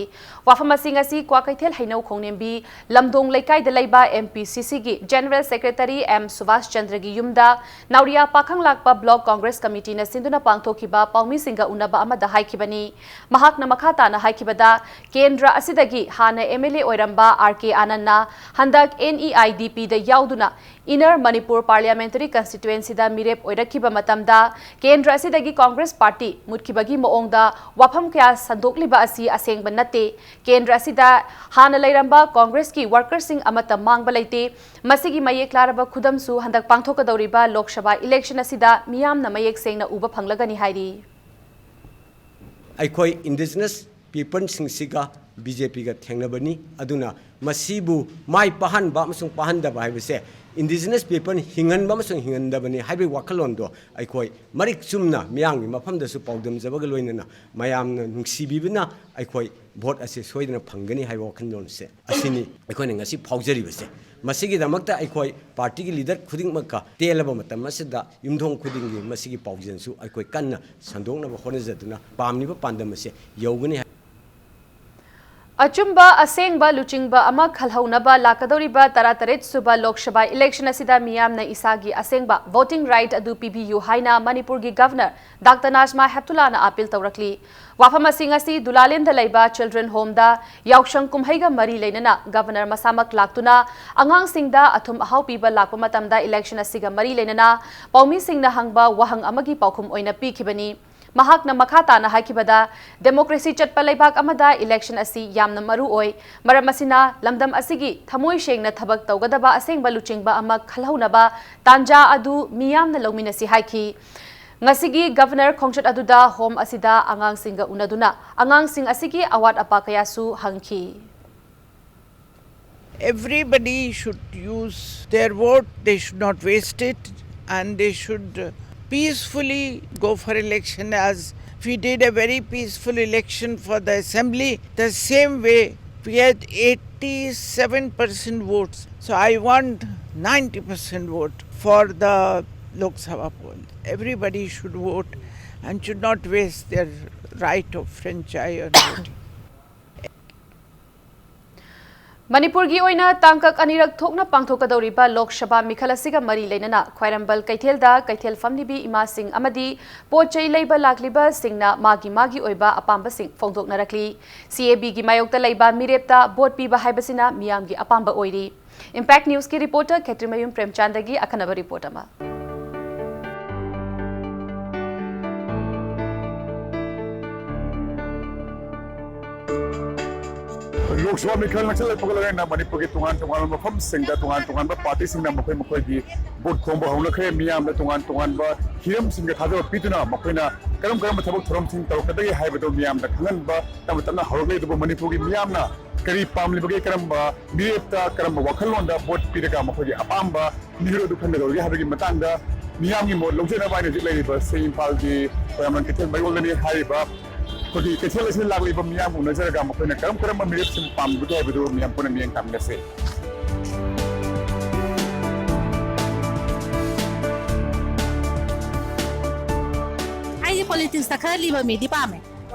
ꯋꯥꯐꯝ ꯑꯁꯤꯡ ꯑꯁꯤ ꯀ꯭ꯋꯥꯀꯩꯊꯦꯜ ꯍꯩꯅꯧ ꯈꯣꯡꯅꯦꯝꯕꯤ ꯂꯝꯗꯣꯡ ꯂꯩꯀꯥꯏꯗ ꯂꯩꯕ MPCCꯒꯤ ꯖꯦꯅꯔꯦꯜ ꯁꯦꯀ꯭ꯔꯦꯇꯔꯤ ꯑꯦꯝ ꯁꯨꯚꯥꯁ ꯆꯟꯗ꯭ꯔꯒꯤ ꯌꯨꯝꯗ ꯅꯥꯎꯔꯤꯌꯥ ꯄꯥꯈꯪ ꯂꯥꯛꯄ ꯕ꯭ꯂꯣꯛ ꯀꯣꯡꯒ꯭ꯔꯦꯁ ꯀꯃꯤꯇꯤꯅ ꯁꯤꯟꯗꯨꯅ ꯄꯥꯡꯊꯣꯛꯈꯤꯕ ꯄꯥꯎꯃꯤꯁꯤꯡꯒ ꯎꯅꯕ ꯑꯃꯗ ꯍꯥꯏꯈꯤꯕꯅꯤ꯫ ꯃꯍꯥꯛꯅ ꯃꯈꯥ ꯇꯥꯅ ꯍꯥꯏꯈꯤꯕꯗ, ꯀꯦꯟꯗ꯭ꯔ ꯑꯁꯤꯗꯒꯤ ꯍꯥꯟꯅ MLA ꯑꯣꯏꯔꯝꯕ RK ꯑꯥꯅꯟꯗꯅ ꯍꯟꯗꯛ NEIDPꯗ ꯌꯥꯎꯗꯨꯅ ꯏꯟꯅꯔ ꯃꯅꯤꯄꯨꯔ ꯄꯥꯔꯂꯤꯌꯥꯃꯦꯟꯇꯔꯤ ꯀꯟꯁꯇꯤꯇ꯭ꯋꯦꯟꯁꯤꯗ ꯃꯤꯔꯦꯞ ꯑꯣꯏꯔꯛꯈꯤꯕ ꯃꯇꯝꯗ ꯀꯦꯟꯗ꯭ꯔ ꯑꯁꯤꯗꯒꯤ ꯀꯣꯡꯒ꯭ꯔꯦꯁ ꯄꯥꯔꯇꯤ ꯃꯨꯠꯈꯤꯕꯒꯤ ꯃꯑꯣꯡꯗ ꯋꯥꯐꯝ ꯀꯌꯥ ꯁꯟꯗꯣꯛꯂꯤꯕ ꯑꯁꯤ ꯑꯁꯦꯡꯕ ꯅꯠꯇꯦ꯫ ꯀꯦꯟꯗ꯭ꯔ ꯑꯁꯤꯗ ꯍꯥꯟꯅ ꯂꯩꯔꯝꯕ ꯀꯣꯡꯒ꯭ꯔꯦꯁꯀꯤ ꯋꯥꯔꯀꯔꯁꯤꯡ ꯑꯃꯠꯇ ꯃꯥꯡꯕ ꯂꯩꯇꯦ꯫ ꯃꯁꯤꯒꯤ ꯃꯌꯦꯛ ꯂꯥꯔꯕ ꯈꯨꯗꯝꯁꯨ ꯍꯟꯗꯛ ꯄꯥꯡꯊꯣꯛꯀꯗꯧꯔꯤꯕ ꯂꯣꯛ ꯁꯚꯥ ꯏꯂꯦꯛꯁꯟ ꯑꯁꯤꯗ ꯃꯤꯌꯥꯝꯅ ꯃꯌꯦꯛ ꯁꯦꯡꯅ ꯎꯕ ꯐꯪꯂꯒꯅꯤ ꯍꯥꯏꯔꯤ꯫ ꯑꯩꯈꯣꯏ ꯏꯟꯗꯤꯖꯤꯅꯁ ꯄꯤꯄꯜꯁꯤꯡꯁꯤꯒ BJPꯒ ꯊꯦꯡꯅꯕꯅꯤ꯫ ꯑꯗꯨꯅ ꯃꯁꯤꯕꯨ ꯃꯥꯏ ꯄꯥꯛꯍꯟꯕ ꯑꯃꯁꯨꯡ ꯄꯥꯛꯍꯟꯗꯕ ꯍꯥꯏꯕꯁꯦ, ꯏꯟꯗꯤꯖꯤꯅꯁ ꯄꯤꯄꯜ ꯍꯤꯡꯍꯟꯕ ꯑꯃꯁꯨꯡ ꯍꯤꯡꯍꯟꯗꯕꯅꯤ ꯍꯥꯏꯕꯒꯤ ꯋꯥꯈꯜꯂꯣꯟꯗꯣ ꯑꯩꯈꯣꯏ ꯃꯔꯤꯛ ꯆꯨꯝꯅ ꯃꯤꯌꯥꯝꯒꯤ ꯃꯐꯝꯗꯁꯨ ꯄꯥꯎꯗꯝꯖꯕꯒ ꯂꯣꯏꯅꯅ ꯃꯌꯥꯝꯅ ꯅꯨꯡꯁꯤꯕꯤꯕꯅ ꯑꯩꯈꯣꯏ ꯚꯣꯠ ꯑꯁꯤ ꯁꯣꯏꯗꯅ ꯐꯪꯒꯅꯤ ꯍꯥꯏꯕ ꯋꯥꯈꯜꯂꯣꯟꯁꯦ ꯑꯁꯤꯅꯤ ꯑꯩꯈꯣꯏꯅ ꯉꯁꯤ ꯐꯥꯎꯖꯔꯤꯕꯁꯦ꯫ ꯃꯁꯤꯒꯤꯗꯃꯛꯇ ꯑꯩꯈꯣꯏ ꯄꯥꯔꯇꯤꯒꯤ ꯂꯤꯗꯔ ꯈꯨꯗꯤꯡꯃꯛꯀ ꯇꯦꯜꯂꯕ ꯃꯇꯝ ꯑꯁꯤꯗ ꯌꯨꯝꯊꯣꯡ ꯈꯨꯗꯤꯡꯒꯤ ꯃꯁꯤꯒꯤ ꯄꯥꯎꯖꯦꯜꯁꯨ ꯑꯩꯈꯣꯏ ꯀꯟꯅ ꯁꯟꯗꯣꯛꯅꯕ ꯍꯣꯠꯅꯖꯗꯨꯅ ꯄꯥꯝꯂꯤꯕ ꯄꯥꯟꯗꯝ ꯑꯁꯦ ꯌꯧꯒꯅꯤ ꯍꯥꯏ꯫ ꯑꯆꯨꯝꯕ ꯑꯁꯦꯡꯕ ꯂꯨꯆꯤꯡꯕ ꯑꯃ ꯈꯜꯍꯧꯅꯕ ꯂꯥꯛꯀꯗꯧꯔꯤꯕ ꯇꯔꯥꯇꯔꯦꯠ ꯁꯨꯕ ꯂꯣꯛ ꯁꯚꯥ ꯏꯂꯦꯛꯁꯟ ꯑꯁꯤꯗ ꯃꯤꯌꯥꯝꯅ ꯏꯁꯥꯒꯤ ꯑꯁꯦꯡꯕ ꯚꯣꯇꯤꯡ ꯔꯥꯏꯠ ꯑꯗꯨ ꯄꯤꯕꯤꯌꯨ ꯍꯥꯏꯅ ꯃꯅꯤꯄꯨꯔꯒꯤ ꯒꯚꯔꯅꯔ ꯗꯥꯛꯇꯔ ꯅꯥꯖꯃꯥ ꯍꯦꯞꯇꯨꯂꯥꯅ ꯑꯥꯄꯤꯜ ꯇꯧꯔꯛꯂꯤ꯫ ꯋꯥꯐꯝ ꯑꯁꯤꯡ ꯑꯁꯤ ꯗꯨꯂꯥꯂꯦꯟꯗ ꯂꯩꯕ ꯆꯤꯜꯗ꯭ꯔꯦꯟ ꯍꯣꯝꯗ ꯌꯥꯎꯁꯪ ꯀꯨꯝꯍꯩꯒ ꯃꯔꯤ ꯂꯩꯅꯅ ꯒꯚꯔꯅꯔ ꯃꯁꯥꯃꯛ ꯂꯥꯛꯇꯨꯅ ꯑꯉꯥꯡꯁꯤꯡꯗ ꯑꯊꯨꯝ ꯑꯍꯥꯎ ꯄꯤꯕ ꯂꯥꯛꯄ ꯃꯇꯝꯗ ꯏꯂꯦꯛꯁꯟ ꯑꯁꯤꯒ ꯃꯔꯤ ꯂꯩꯅꯅ ꯄꯥꯎꯃꯤꯁꯤꯡꯅ ꯍꯪꯕ ꯋꯥꯍꯪ ꯑꯃꯒꯤ ꯄꯥꯎꯈꯨꯝ ꯑꯣꯏꯅ ꯄꯤꯈꯤꯕꯅꯤ꯫ ꯃꯍꯥꯛꯅ ꯃꯈꯥ ꯇꯥꯅ ꯍꯥꯏꯈꯤꯕꯗ, ꯗꯦꯃꯣꯀ꯭ꯔꯦꯁꯤ ꯆꯠꯄ ꯂꯩꯕꯥꯛ ꯑꯃꯗ ꯏꯂꯦꯛꯁꯟ ꯑꯁꯤ ꯌꯥꯝꯅ ꯃꯔꯨ ꯑꯣꯏ꯫ ꯃꯔꯝ ꯑꯁꯤꯅ, ꯂꯝꯗꯝ ꯑꯁꯤꯒꯤ ꯊꯃꯣꯏ ꯁꯦꯡꯅ ꯊꯕꯛ ꯇꯧꯒꯗꯕ ꯑꯁꯦꯡꯕ ꯂꯨꯆꯤꯡꯕ ꯑꯃ ꯈꯜꯍꯧꯅꯕ ꯇꯥꯟꯖꯥ ꯑꯗꯨ ꯃꯤꯌꯥꯝꯅ ꯂꯧꯃꯤꯟꯅꯁꯤ ꯍꯥꯏꯈꯤ꯫ ꯉꯁꯤꯒꯤ ꯒꯚꯔꯅꯔ ꯈꯣꯡꯆꯠ ꯑꯗꯨꯗ ꯍꯣꯝ ꯑꯁꯤꯗ ꯑꯉꯥꯡꯁꯤꯡꯒ ꯎꯅꯗꯨꯅ ꯑꯉꯥꯡꯁꯤꯡ ꯑꯁꯤꯒꯤ ꯑꯋꯥꯠ ꯑꯄꯥ ꯀꯌꯥꯁꯨ ꯍꯪꯈꯤ꯫ Everybody should use their vote, they should not waste it, and they should uh, peacefully go for election as We did a very peaceful election for the assembly. The same way, we had eighty-seven percent votes. So I want ninety percent vote for the Lok Sabha poll. Everybody should vote and should not waste their right of franchise on voting. ꯃꯅꯤꯄꯨꯔꯒꯤ ꯑꯣꯏꯅ ꯇꯥꯡꯀꯛ ꯑꯅꯤꯔꯛ ꯊꯣꯛꯅ ꯄꯥꯡꯊꯣꯛꯀꯗꯧꯔꯤꯕ ꯂꯣꯛ ꯁꯚꯥ ꯃꯤꯈꯜ ꯑꯁꯤꯒ ꯃꯔꯤ ꯂꯩꯅꯅ ꯈ꯭ꯋꯥꯏꯔꯝꯕꯟ ꯀꯩꯊꯦꯜꯗ ꯀꯩꯊꯦꯜ ꯐꯝꯂꯤꯕꯤ ꯏꯃꯥꯁꯤꯡ ꯑꯃꯗꯤ ꯄꯣꯠ ꯆꯩ ꯂꯩꯕ ꯂꯥꯛꯂꯤꯕꯁꯤꯡꯅ ꯃꯥꯒꯤ ꯃꯥꯒꯤ ꯑꯣꯏꯕ ꯑꯄꯥꯝꯕꯁꯤꯡ ꯐꯣꯡꯗꯣꯛꯅꯔꯛꯂꯤ꯫ ꯁꯤ ꯑꯦ ꯕꯤꯒꯤ ꯃꯥꯌꯣꯛꯇ ꯂꯩꯕ ꯃꯤꯔꯦꯞꯇ ꯚꯣꯠ ꯄꯤꯕ ꯍꯥꯏꯕꯁꯤꯅ ꯃꯤꯌꯥꯝꯒꯤ ꯑꯄꯥꯝꯕ ꯑꯣꯏꯔꯤ꯫ Impact Newsꯀꯤ reporter ꯈꯦꯇ꯭ꯔꯤꯃꯌꯨꯝ ꯄ꯭ꯔꯦꯝꯆꯥꯟꯗꯒꯤ ꯑꯈꯟꯅꯕ report ꯑꯃ꯫ ꯂꯣꯛ ꯁꯚꯥ ꯃꯤꯈꯜ ꯅꯛꯁꯜꯂꯛꯄꯒ ꯂꯣꯏꯅꯅ ꯃꯅꯤꯄꯨꯔꯒꯤ ꯇꯣꯉꯥꯟ ꯇꯣꯉꯥꯟꯕ ꯃꯐꯝꯁꯤꯡꯗ ꯇꯣꯉꯥꯟ ꯇꯣꯉꯥꯟꯕ ꯄꯥꯔꯇꯤꯁꯤꯡꯅ ꯃꯈꯣꯏ ꯃꯈꯣꯏꯒꯤ ꯚꯣꯠ ꯈꯣꯝꯕ ꯍꯧꯅꯈ꯭ꯔꯦ꯫ ꯃꯤꯌꯥꯝꯅ ꯇꯣꯉꯥꯟ ꯇꯣꯉꯥꯟꯕ ꯍꯤꯔꯝꯁꯤꯡꯗ ꯊꯥꯖꯕ ꯄꯤꯗꯨꯅ ꯃꯈꯣꯏꯅ ꯀꯔꯝ ꯀꯔꯝꯕ ꯊꯕꯛ ꯊꯧꯔꯝꯁꯤꯡ ꯇꯧꯔꯛꯀꯗꯒꯦ ꯍꯥꯏꯕꯗꯨ ꯃꯤꯌꯥꯝꯗ ꯈꯪꯍꯟꯕ ꯇꯞꯅ ꯇꯞꯅ ꯍꯧꯔꯛꯂꯦ꯫ ꯑꯗꯨꯕꯨ ꯃꯅꯤꯄꯨꯔꯒꯤ ꯃꯤꯌꯥꯝꯅ ꯀꯔꯤ ꯄꯥꯝꯂꯤꯕꯒꯦ, ꯀꯔꯝꯕ ꯃꯤꯔꯦꯞꯇ, ꯀꯔꯝꯕ ꯋꯥꯈꯜꯂꯣꯟꯗ ꯚꯣꯠ ꯄꯤꯔꯒ ꯃꯈꯣꯏꯒꯤ ꯑꯄꯥꯝꯕ ꯃꯤꯍꯨꯠ ꯑꯗꯨ ꯈꯟꯒꯗꯧꯔꯤꯒꯦ ꯍꯥꯏꯕꯒꯤ ꯃꯇꯥꯡꯗ ꯃꯤꯌꯥꯝꯒꯤ ꯃꯣꯠ ꯂꯧꯖꯅꯕ ꯑꯩꯅ ꯍꯧꯖꯤꯛ ꯂꯩꯔꯤꯕ ꯁꯤ ꯏꯝꯐꯥꯜꯒꯤ ꯈ꯭ꯋꯥꯏꯔꯝꯕꯟ ꯀꯩꯊꯦꯜ ꯃꯌꯣꯜꯗꯅꯤ꯫ ꯍꯥꯏꯔꯤꯕ ꯑꯩꯈꯣꯏꯒꯤ ꯀꯩꯊꯦꯜ ꯑꯁꯤꯗ ꯂꯥꯛꯂꯤꯕ ꯃꯤꯌꯥꯝꯕꯨ ꯎꯅꯖꯔꯒ ꯃꯈꯣꯏꯅ ꯀꯔꯝ ꯀꯔꯝꯕ ꯃꯤꯔꯦꯞꯁꯤꯡ ꯄꯥꯝꯂꯤꯕꯒꯦ ꯍꯥꯏꯕꯗꯨ ꯃꯤꯌꯥꯝ ꯄꯨꯟꯅ ꯃꯤꯠꯌꯦꯡ ꯇꯥꯃꯤꯟꯅꯁꯤ꯫ ꯑꯩꯁꯦ ꯄꯣꯂꯤꯇꯤꯛꯁꯇ ꯈꯔ ꯂꯤꯕ ꯃꯤꯗꯤ ꯄꯥꯝꯃꯦ꯫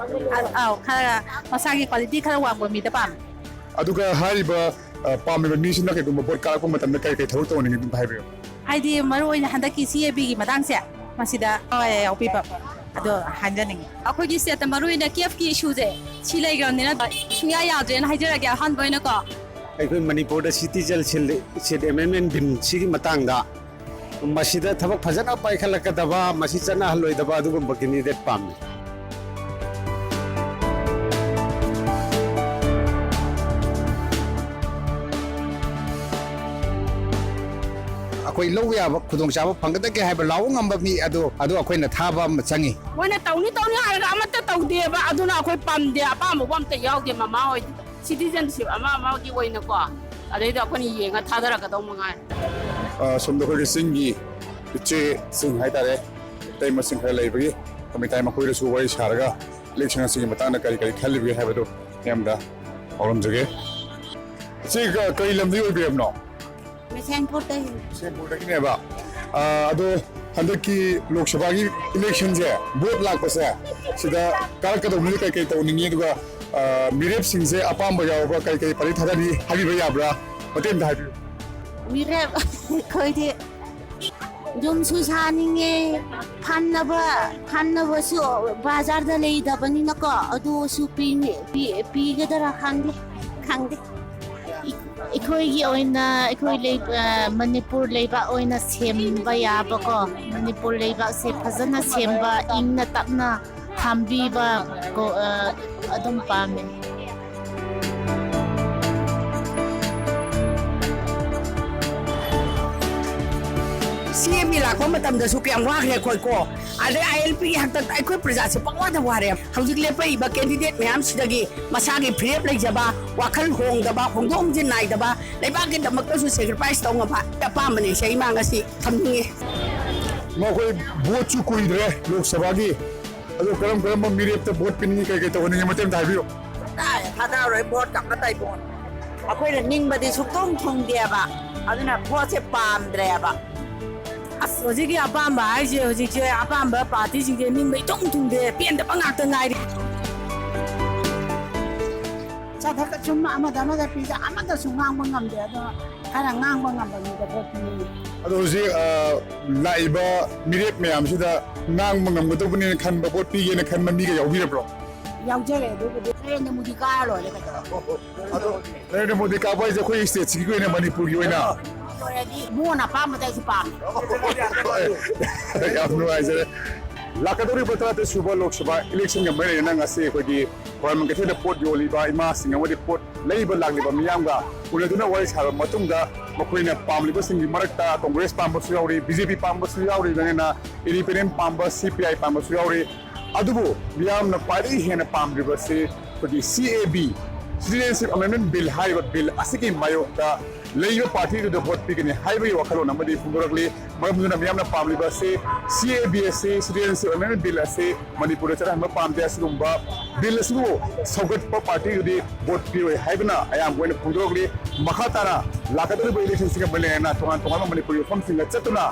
ꯑ- ꯑꯧ, ꯈꯔ ꯃꯁꯥꯒꯤ ꯀ꯭ꯋꯥꯂꯤꯇꯤ ꯈꯔ ꯋꯥꯡꯕ ꯃꯤꯗ ꯄꯥꯝꯃꯦ꯫ ꯑꯗꯨꯒ ꯍꯥꯏꯔꯤꯕ ꯑ, ꯄꯥꯝꯂꯤꯕ ꯃꯤꯁꯤꯅ ꯀꯩꯒꯨꯝꯕ ꯚꯣꯠ ꯀꯥꯔꯛꯄ ꯃꯇꯝꯗ ꯀꯔꯤ ꯀꯔꯤ ꯊꯕꯛ ꯇꯧꯍꯟꯅꯤꯡꯉꯤ ꯑꯗꯨꯝ ꯍꯥꯏꯕꯤꯌꯨ꯫ ꯍꯥꯏꯗꯤ ꯃꯔꯨ ꯑꯣꯏꯅ ꯍꯟꯗꯛꯀꯤ ꯁꯤ ꯑꯦ ꯕꯤꯒꯤ ꯃꯇꯥꯡꯁꯦ ꯃꯁꯤꯗ ꯊꯋꯥꯏ ꯌꯥꯎꯕꯤꯕ ꯑꯗꯣ ꯍꯥꯏꯖꯅꯤꯡꯉꯤ꯫ ꯑꯩꯈꯣꯏꯒꯤ ꯁ꯭ꯇꯦꯠꯇ ꯃꯔꯨ ꯑꯣꯏꯅ ꯀꯦꯐꯀꯤ ꯏꯁꯨꯁꯦ ꯁꯤ ꯂꯩꯈ꯭ꯔꯕꯅꯤꯅ ꯁꯨꯡꯌꯥ ꯌꯥꯗ꯭ꯔꯦꯅ ꯍꯥꯏꯖꯔꯒꯦ ꯑꯍꯥꯟꯕ ꯑꯣꯏꯅꯀꯣ꯫ ꯑꯩꯈꯣꯏ ꯃꯅꯤꯄꯨꯔꯗ ꯁꯤꯇꯤꯖꯦꯟ ꯁꯤꯠ ꯑꯦꯃꯦꯟꯃꯦꯟ ꯕꯤꯜꯁꯤꯒꯤ ꯃꯇꯥꯡꯗ ꯃꯁꯤꯗ ꯊꯕꯛ ꯐꯖꯅ ꯄꯥꯏꯈꯠꯂꯛꯀꯗꯕ, ꯃꯁꯤ ꯆꯠꯅꯍꯜꯂꯣꯏꯗꯕ ꯑꯗꯨꯒꯨꯝꯕ ꯀꯦꯟꯗꯤꯗꯦꯠ ꯄꯥꯝꯃꯤ꯫ ꯑꯩꯈꯣꯏ ꯂꯧꯕ ꯌꯥꯕ ꯈꯨꯗꯣꯡꯆꯥꯕ ꯐꯪꯒꯗꯒꯦ ꯍꯥꯏꯕ ꯂꯥꯎꯕ ꯉꯝꯕ ꯃꯤ ꯑꯗꯣ, ꯑꯗꯣ ꯑꯩꯈꯣꯏꯅ ꯊꯥꯕ ꯑꯃ ꯆꯪꯉꯤ꯫ ꯃꯣꯏꯅ ꯇꯧꯅꯤ ꯇꯧꯅꯤ ꯍꯥꯏꯔꯒ ꯑꯃꯠꯇ ꯇꯧꯗꯦꯕ꯫ ꯑꯗꯨꯅ ꯑꯩꯈꯣꯏ ꯄꯥꯝꯗꯦ, ꯑꯄꯥꯝꯕꯕꯨ ꯑꯝꯇ ꯌꯥꯎꯗꯦ꯫ ꯃꯃꯥ ꯍꯣꯏꯗꯤ ꯁꯤꯇꯤꯖꯟꯁꯤꯞ ꯑꯃ ꯑꯃꯒꯤ ꯑꯣꯏꯅꯀꯣ, ꯑꯗꯩꯗ ꯑꯩꯈꯣꯏꯅ ꯌꯦꯡꯉ ꯊꯥꯗꯔꯛꯀꯗꯧ ꯃꯉꯥꯏ꯫ ꯑ, ꯁꯣꯝꯗ ꯑꯩꯈꯣꯏꯒꯤ ꯆꯤꯡꯒꯤ ꯏꯆꯦꯁꯤꯡ ꯍꯥꯏꯇꯥꯔꯦ, ꯏꯇꯩꯃꯁꯤꯡ ꯈꯔ ꯂꯩꯕꯒꯤ ꯃꯤꯇꯥꯏ ꯃꯈꯣꯏꯗꯁꯨ ꯋꯥꯔꯤ ꯁꯥꯔꯒ ꯏꯂꯦꯛꯁꯟ ꯑꯁꯤꯒꯤ ꯃꯇꯥꯡꯗ ꯀꯔꯤ ꯀꯔꯤ ꯈꯜꯂꯤꯕꯒꯦ ꯍꯥꯏꯕꯗꯨ ꯃꯌꯥꯝꯗ ꯄꯥꯎꯗꯝꯖꯒꯦ꯫ ꯁꯤ ꯀ-, ꯀꯔꯤ ꯂꯝꯗꯒꯤ ꯑꯣꯏꯕꯤꯔꯕꯅꯣ? ꯕꯤꯁꯦꯝꯄꯨꯔꯗꯒꯤ꯫ ꯕꯤꯁꯦꯝꯄꯨꯔꯗꯒꯤꯅꯦꯕ꯫ ꯑꯥ, ꯑꯗꯣ ꯍꯟꯗꯛꯀꯤ ꯂꯣꯛ ꯁꯚꯥꯒꯤ ꯏꯂꯦꯛꯁꯟꯁꯦ, ꯚꯣꯠ ꯂꯥꯛꯄꯁꯦ, ꯁꯤꯗ ꯀꯥꯔꯛꯀꯗꯧꯕ ꯃꯤꯗꯤ ꯀꯔꯤ ꯀꯔꯤ ꯇꯧꯅꯤꯡꯉꯤ? ꯑꯗꯨꯒ, ꯑꯥ, ꯃꯤꯔꯦꯞꯁꯤꯡꯁꯦ ꯑꯄꯥꯝꯕ ꯌꯥꯎꯔꯕ ꯀꯔꯤ ꯀꯔꯤ ꯄꯥꯔꯇꯤ ꯊꯥꯗꯅꯤ ꯍꯥꯏꯕꯤꯕ ꯌꯥꯕ꯭ꯔꯥ? ꯃꯇꯦꯛ ꯑꯝꯇ ꯍꯥꯏꯕꯤꯌꯨ꯫ ꯃꯤꯔꯦꯞ ꯑꯩꯈꯣꯏꯗꯤ ꯌꯨꯝꯁꯨ ꯁꯥꯅꯤꯡꯉꯦ, ꯐꯝꯅꯕ, ꯐꯝꯅꯕꯁꯨ ꯕꯖꯥꯔꯗ ꯂꯩꯇꯕꯅꯤꯅꯀꯣ, ꯑꯗꯨꯁꯨ ꯄꯤꯅꯤ-, ꯄꯤ-, ꯄꯤꯒꯗ꯭ꯔꯥ ꯈꯪꯗꯦ, ꯈꯪꯗꯦ꯫ ꯑꯩꯈꯣꯏꯒꯤ ꯑꯣꯏꯅ, ꯑꯩꯈꯣꯏ ꯂꯩ-, ꯑ, ꯃꯅꯤꯄꯨꯔ ꯂꯩꯕꯥꯛ ꯑꯣꯏꯅ ꯁꯦꯝꯕ ꯌꯥꯕꯀꯣ, ꯃꯅꯤꯄꯨꯔ ꯂꯩꯕꯥꯛꯁꯦ ꯐꯖꯅ ꯁꯦꯝꯕ, ꯏꯪꯅ ꯇꯞꯅ ꯊꯝꯕꯤꯕ ꯀꯣ, ꯑ, ꯑꯗꯨꯝ ꯄꯥꯝꯃꯦ꯫ ꯁꯤ ꯑꯦꯝ ꯑꯦ ꯂꯥꯛꯄ ꯃꯇꯝꯗꯁꯨ ꯀꯌꯥꯝ ꯋꯥꯈ꯭ꯔꯦ ꯑꯩꯈꯣꯏ ꯀꯣ꯫ ꯑꯗꯩ ꯑꯥꯏ ꯑꯦꯜ ꯄꯤꯒꯤ ꯍꯥꯛꯇꯛꯇ ꯑꯩꯈꯣꯏ ꯄ꯭ꯔꯖꯥꯁꯦ ꯄꯪꯋꯥꯗ ꯋꯥꯔꯦ꯫ ꯍꯧꯖꯤꯛ ꯂꯦꯞꯄꯛꯏꯕ ꯀꯦꯟꯗꯤꯗꯦꯠ ꯃꯌꯥꯝꯁꯤꯗꯒꯤ ꯃꯁꯥꯒꯤ ꯐꯤꯔꯦꯞ ꯂꯩꯖꯕ, ꯋꯥꯈꯜ ꯍꯣꯡꯗꯕ, ꯍꯣꯡꯗꯣꯛ ꯍꯣꯡꯖꯤꯟ ꯅꯥꯏꯗꯕ, ꯂꯩꯕꯥꯛꯀꯤꯗꯃꯛꯇꯁꯨ ꯁꯦꯀ꯭ꯔꯤꯐꯥꯏꯁ ꯇꯧ ꯉꯝꯕ ꯑꯄꯥꯝꯕꯅꯤ꯫ ꯁꯤ ꯑꯩꯃ ꯉꯁꯤ ꯊꯝꯅꯤꯡꯉꯤ꯫ ꯃꯈꯣꯏ ꯚꯣꯠꯁꯨ ꯀꯨꯏꯗ꯭ꯔꯦ ꯂꯣꯛ ꯁꯚꯥꯒꯤ꯫ ꯑꯗꯣ ꯀꯔꯝ ꯀꯔꯝꯕ ꯃꯤꯔꯦꯞꯇ ꯚꯣꯠ ꯄꯤꯅꯤꯡꯉꯤ, ꯀꯩ ꯀꯩ ꯇꯧꯍꯟꯅꯤꯡꯉꯤ, ꯃꯇꯦꯛ ꯑꯝꯇ ꯍꯥꯏꯕꯤꯌꯨ꯫ ꯀꯗꯥꯏ ꯊꯥꯗꯔꯔꯣꯏ ꯚꯣꯠꯀ ꯑꯃꯇ ꯏꯕꯣꯟ꯫ ꯑꯩꯈꯣꯏꯅ ꯅꯤꯡꯕꯗꯤ ꯁꯨꯛꯊꯨꯡ ꯊꯨꯡꯗꯦꯕ꯫ ꯑꯗꯨꯅ ꯚꯣꯠꯁꯦ ꯄꯥꯝꯗ꯭ꯔꯦꯕ꯫ ꯑꯁ, ꯍꯧꯖꯤꯛꯀꯤ ꯑꯄꯥꯝꯕ ꯍꯥꯏꯁꯦ, ꯍꯧꯖꯤꯛꯁꯦ ꯑꯄꯥꯝꯕ ꯄꯥꯔꯇꯤꯁꯤꯡꯁꯦ ꯅꯤꯡꯕ ꯏꯊꯨꯡ ꯊꯨꯡꯗꯦ, ꯄꯦꯟꯗꯕ ꯉꯥꯛꯇ ꯉꯥꯏꯔꯦ꯫ ꯆꯠꯊꯛ ꯁꯨꯝ ꯑꯃꯗ ꯑꯃꯗ ꯄꯤꯗ ꯑꯃꯗꯁꯨ ꯉꯥꯡꯕ ꯉꯝꯗꯦ꯫ ꯑꯗꯣ ꯈꯔ ꯉꯥꯡꯕ ꯉꯝꯕ ꯃꯤꯗ ꯚꯣꯠ ꯄꯤꯅꯤꯡꯉꯤ꯫ ꯑꯗꯣ ꯍꯧꯖꯤꯛ, ꯑ, ꯂꯥꯛꯏꯕ ꯃꯤꯔꯦꯞ ꯃꯌꯥꯝꯁꯤꯗ ꯉꯥꯡꯕ ꯉꯝꯒꯗꯧꯕꯅꯦꯅ ꯈꯟꯕ, ꯚꯣꯠ ꯄꯤꯒꯦꯅ ꯈꯟꯕ ꯃꯤꯒ ꯌꯥꯎꯕꯤꯔꯕ꯭ꯔꯣ? ꯌꯥꯎꯖꯔꯦ꯫ ꯑꯗꯨꯕꯨꯗꯤ ꯅꯔꯦꯟꯗ꯭ꯔ ꯃꯣꯗꯤ ꯀꯥꯔ ꯂꯣꯏꯔꯦ ꯀꯩꯗꯧꯔꯒꯦ꯫ ꯑꯗꯣ ꯅꯔꯦꯟꯗ꯭ꯔ ꯃꯣꯗꯤ ꯀꯥꯕ ꯍꯥꯏꯁꯦ ꯑꯩꯈꯣꯏ ꯁ꯭ꯇꯦꯠꯁꯤꯒꯤ ꯑꯣꯏꯅ, ꯃꯅꯤꯄꯨꯔꯒꯤ ꯑꯣꯏꯅ? ꯑꯗꯨ ꯑꯣꯏꯔꯗꯤ ꯃꯣꯟ ꯑꯄꯥꯝꯕꯗ ꯑꯩꯁꯨ ꯄꯥꯝꯃꯤ꯫ ꯌꯥꯝ ꯅꯨꯡꯉꯥꯏꯖꯔꯦ꯫ ꯂꯥꯛꯀꯗꯧꯔꯤꯕ ꯇꯔꯥꯇꯔꯦꯠ ꯁꯨꯕ ꯂꯣꯛ ꯁꯚꯥ ꯏꯂꯦꯛꯁꯟꯒ ꯃꯔꯤ ꯂꯩꯅꯅ ꯉꯁꯤ ꯑꯩꯈꯣꯏꯒꯤ ꯈ꯭ꯋꯥꯏꯔꯝꯕꯟ ꯀꯩꯊꯦꯜꯗ ꯄꯣꯠ ꯌꯣꯜꯂꯤꯕ ꯏꯃꯥꯁꯤꯡ ꯑꯃꯗꯤ ꯄꯣꯠ ꯂꯩꯕ ꯂꯥꯛꯂꯤꯕ ꯃꯤꯌꯥꯝꯒ ꯎꯅꯗꯨꯅ ꯋꯥꯔꯤ ꯁꯥꯕ ꯃꯇꯨꯡꯗ, ꯃꯈꯣꯏꯅ ꯄꯥꯝꯂꯤꯕꯁꯤꯡꯒꯤ ꯃꯔꯛꯇ ꯀꯣꯡꯒ꯭ꯔꯦꯁ ꯄꯥꯝꯕꯁꯨ ꯌꯥꯎꯔꯤ, ꯕꯤ ꯖꯦ ꯄꯤ ꯄꯥꯝꯕꯁꯨ ꯌꯥꯎꯔꯤ, ꯂꯣꯏꯅꯅ ꯏꯟꯗꯤꯄꯦꯟꯗꯦꯟ ꯄꯥꯝꯕ, ꯁꯤ ꯄꯤ ꯑꯥꯏ ꯄꯥꯝꯕꯁꯨ ꯌꯥꯎꯔꯤ꯫ ꯑꯗꯨꯕꯨ ꯃꯤꯌꯥꯝꯅ ꯈ꯭ꯋꯥꯏꯗꯒꯤ ꯍꯦꯟꯅ ꯄꯥꯝꯂꯤꯕꯁꯤ ꯑꯩꯈꯣꯏꯒꯤ ꯁꯤ A B, Citizenship Amendment Bill ꯍꯥꯏꯔꯤꯕ ꯕꯤꯜ ꯑꯁꯤꯒꯤ ꯃꯥꯌꯣꯛꯇ ꯂꯩꯔꯤꯕ ꯄꯥꯔꯇꯤꯗꯨꯗ ꯚꯣꯠ ꯄꯤꯒꯅꯤ ꯍꯥꯏꯕꯒꯤ ꯋꯥꯈꯜꯂꯣꯟ ꯑꯃꯗꯤ ꯐꯣꯡꯗꯣꯔꯛꯂꯤ꯫ ꯃꯔꯝ ꯑꯗꯨꯅ ꯃꯤꯌꯥꯝꯅ ꯄꯥꯝꯂꯤꯕ ꯑꯁꯤ ꯁꯤ A B S C, citizenship ꯑꯦꯃꯦꯟꯃꯦꯟ bill ꯑꯁꯤ ꯃꯅꯤꯄꯨꯔꯗ ꯆꯠꯍꯟꯕ ꯄꯥꯝꯗꯦ꯫ ꯑꯁꯤꯒꯨꯝꯕ ꯕꯤꯜ ꯑꯁꯤꯕꯨ ꯁꯧꯒꯠꯄ ꯄꯥꯔꯇꯤꯗꯨꯗꯤ ꯚꯣꯠ ꯄꯤꯔꯣꯏ ꯍꯥꯏꯕꯅ ꯑꯌꯥꯝꯕ ꯑꯣꯏꯅ ꯐꯣꯡꯗꯣꯔꯛꯂꯤ꯫ ꯃꯈꯥ ꯇꯥꯅ ꯂꯥꯛꯀꯗꯧꯔꯤꯕ ꯏꯂꯦꯛꯁꯟꯁꯤꯒ ꯃꯔꯤ ꯂꯩꯅꯅ ꯇꯣꯉꯥꯟ ꯇꯣꯉꯥꯟꯕ ꯃꯅꯤꯄꯨꯔꯒꯤ ꯃꯐꯝꯁꯤꯡꯗ ꯆꯠꯇꯨꯅ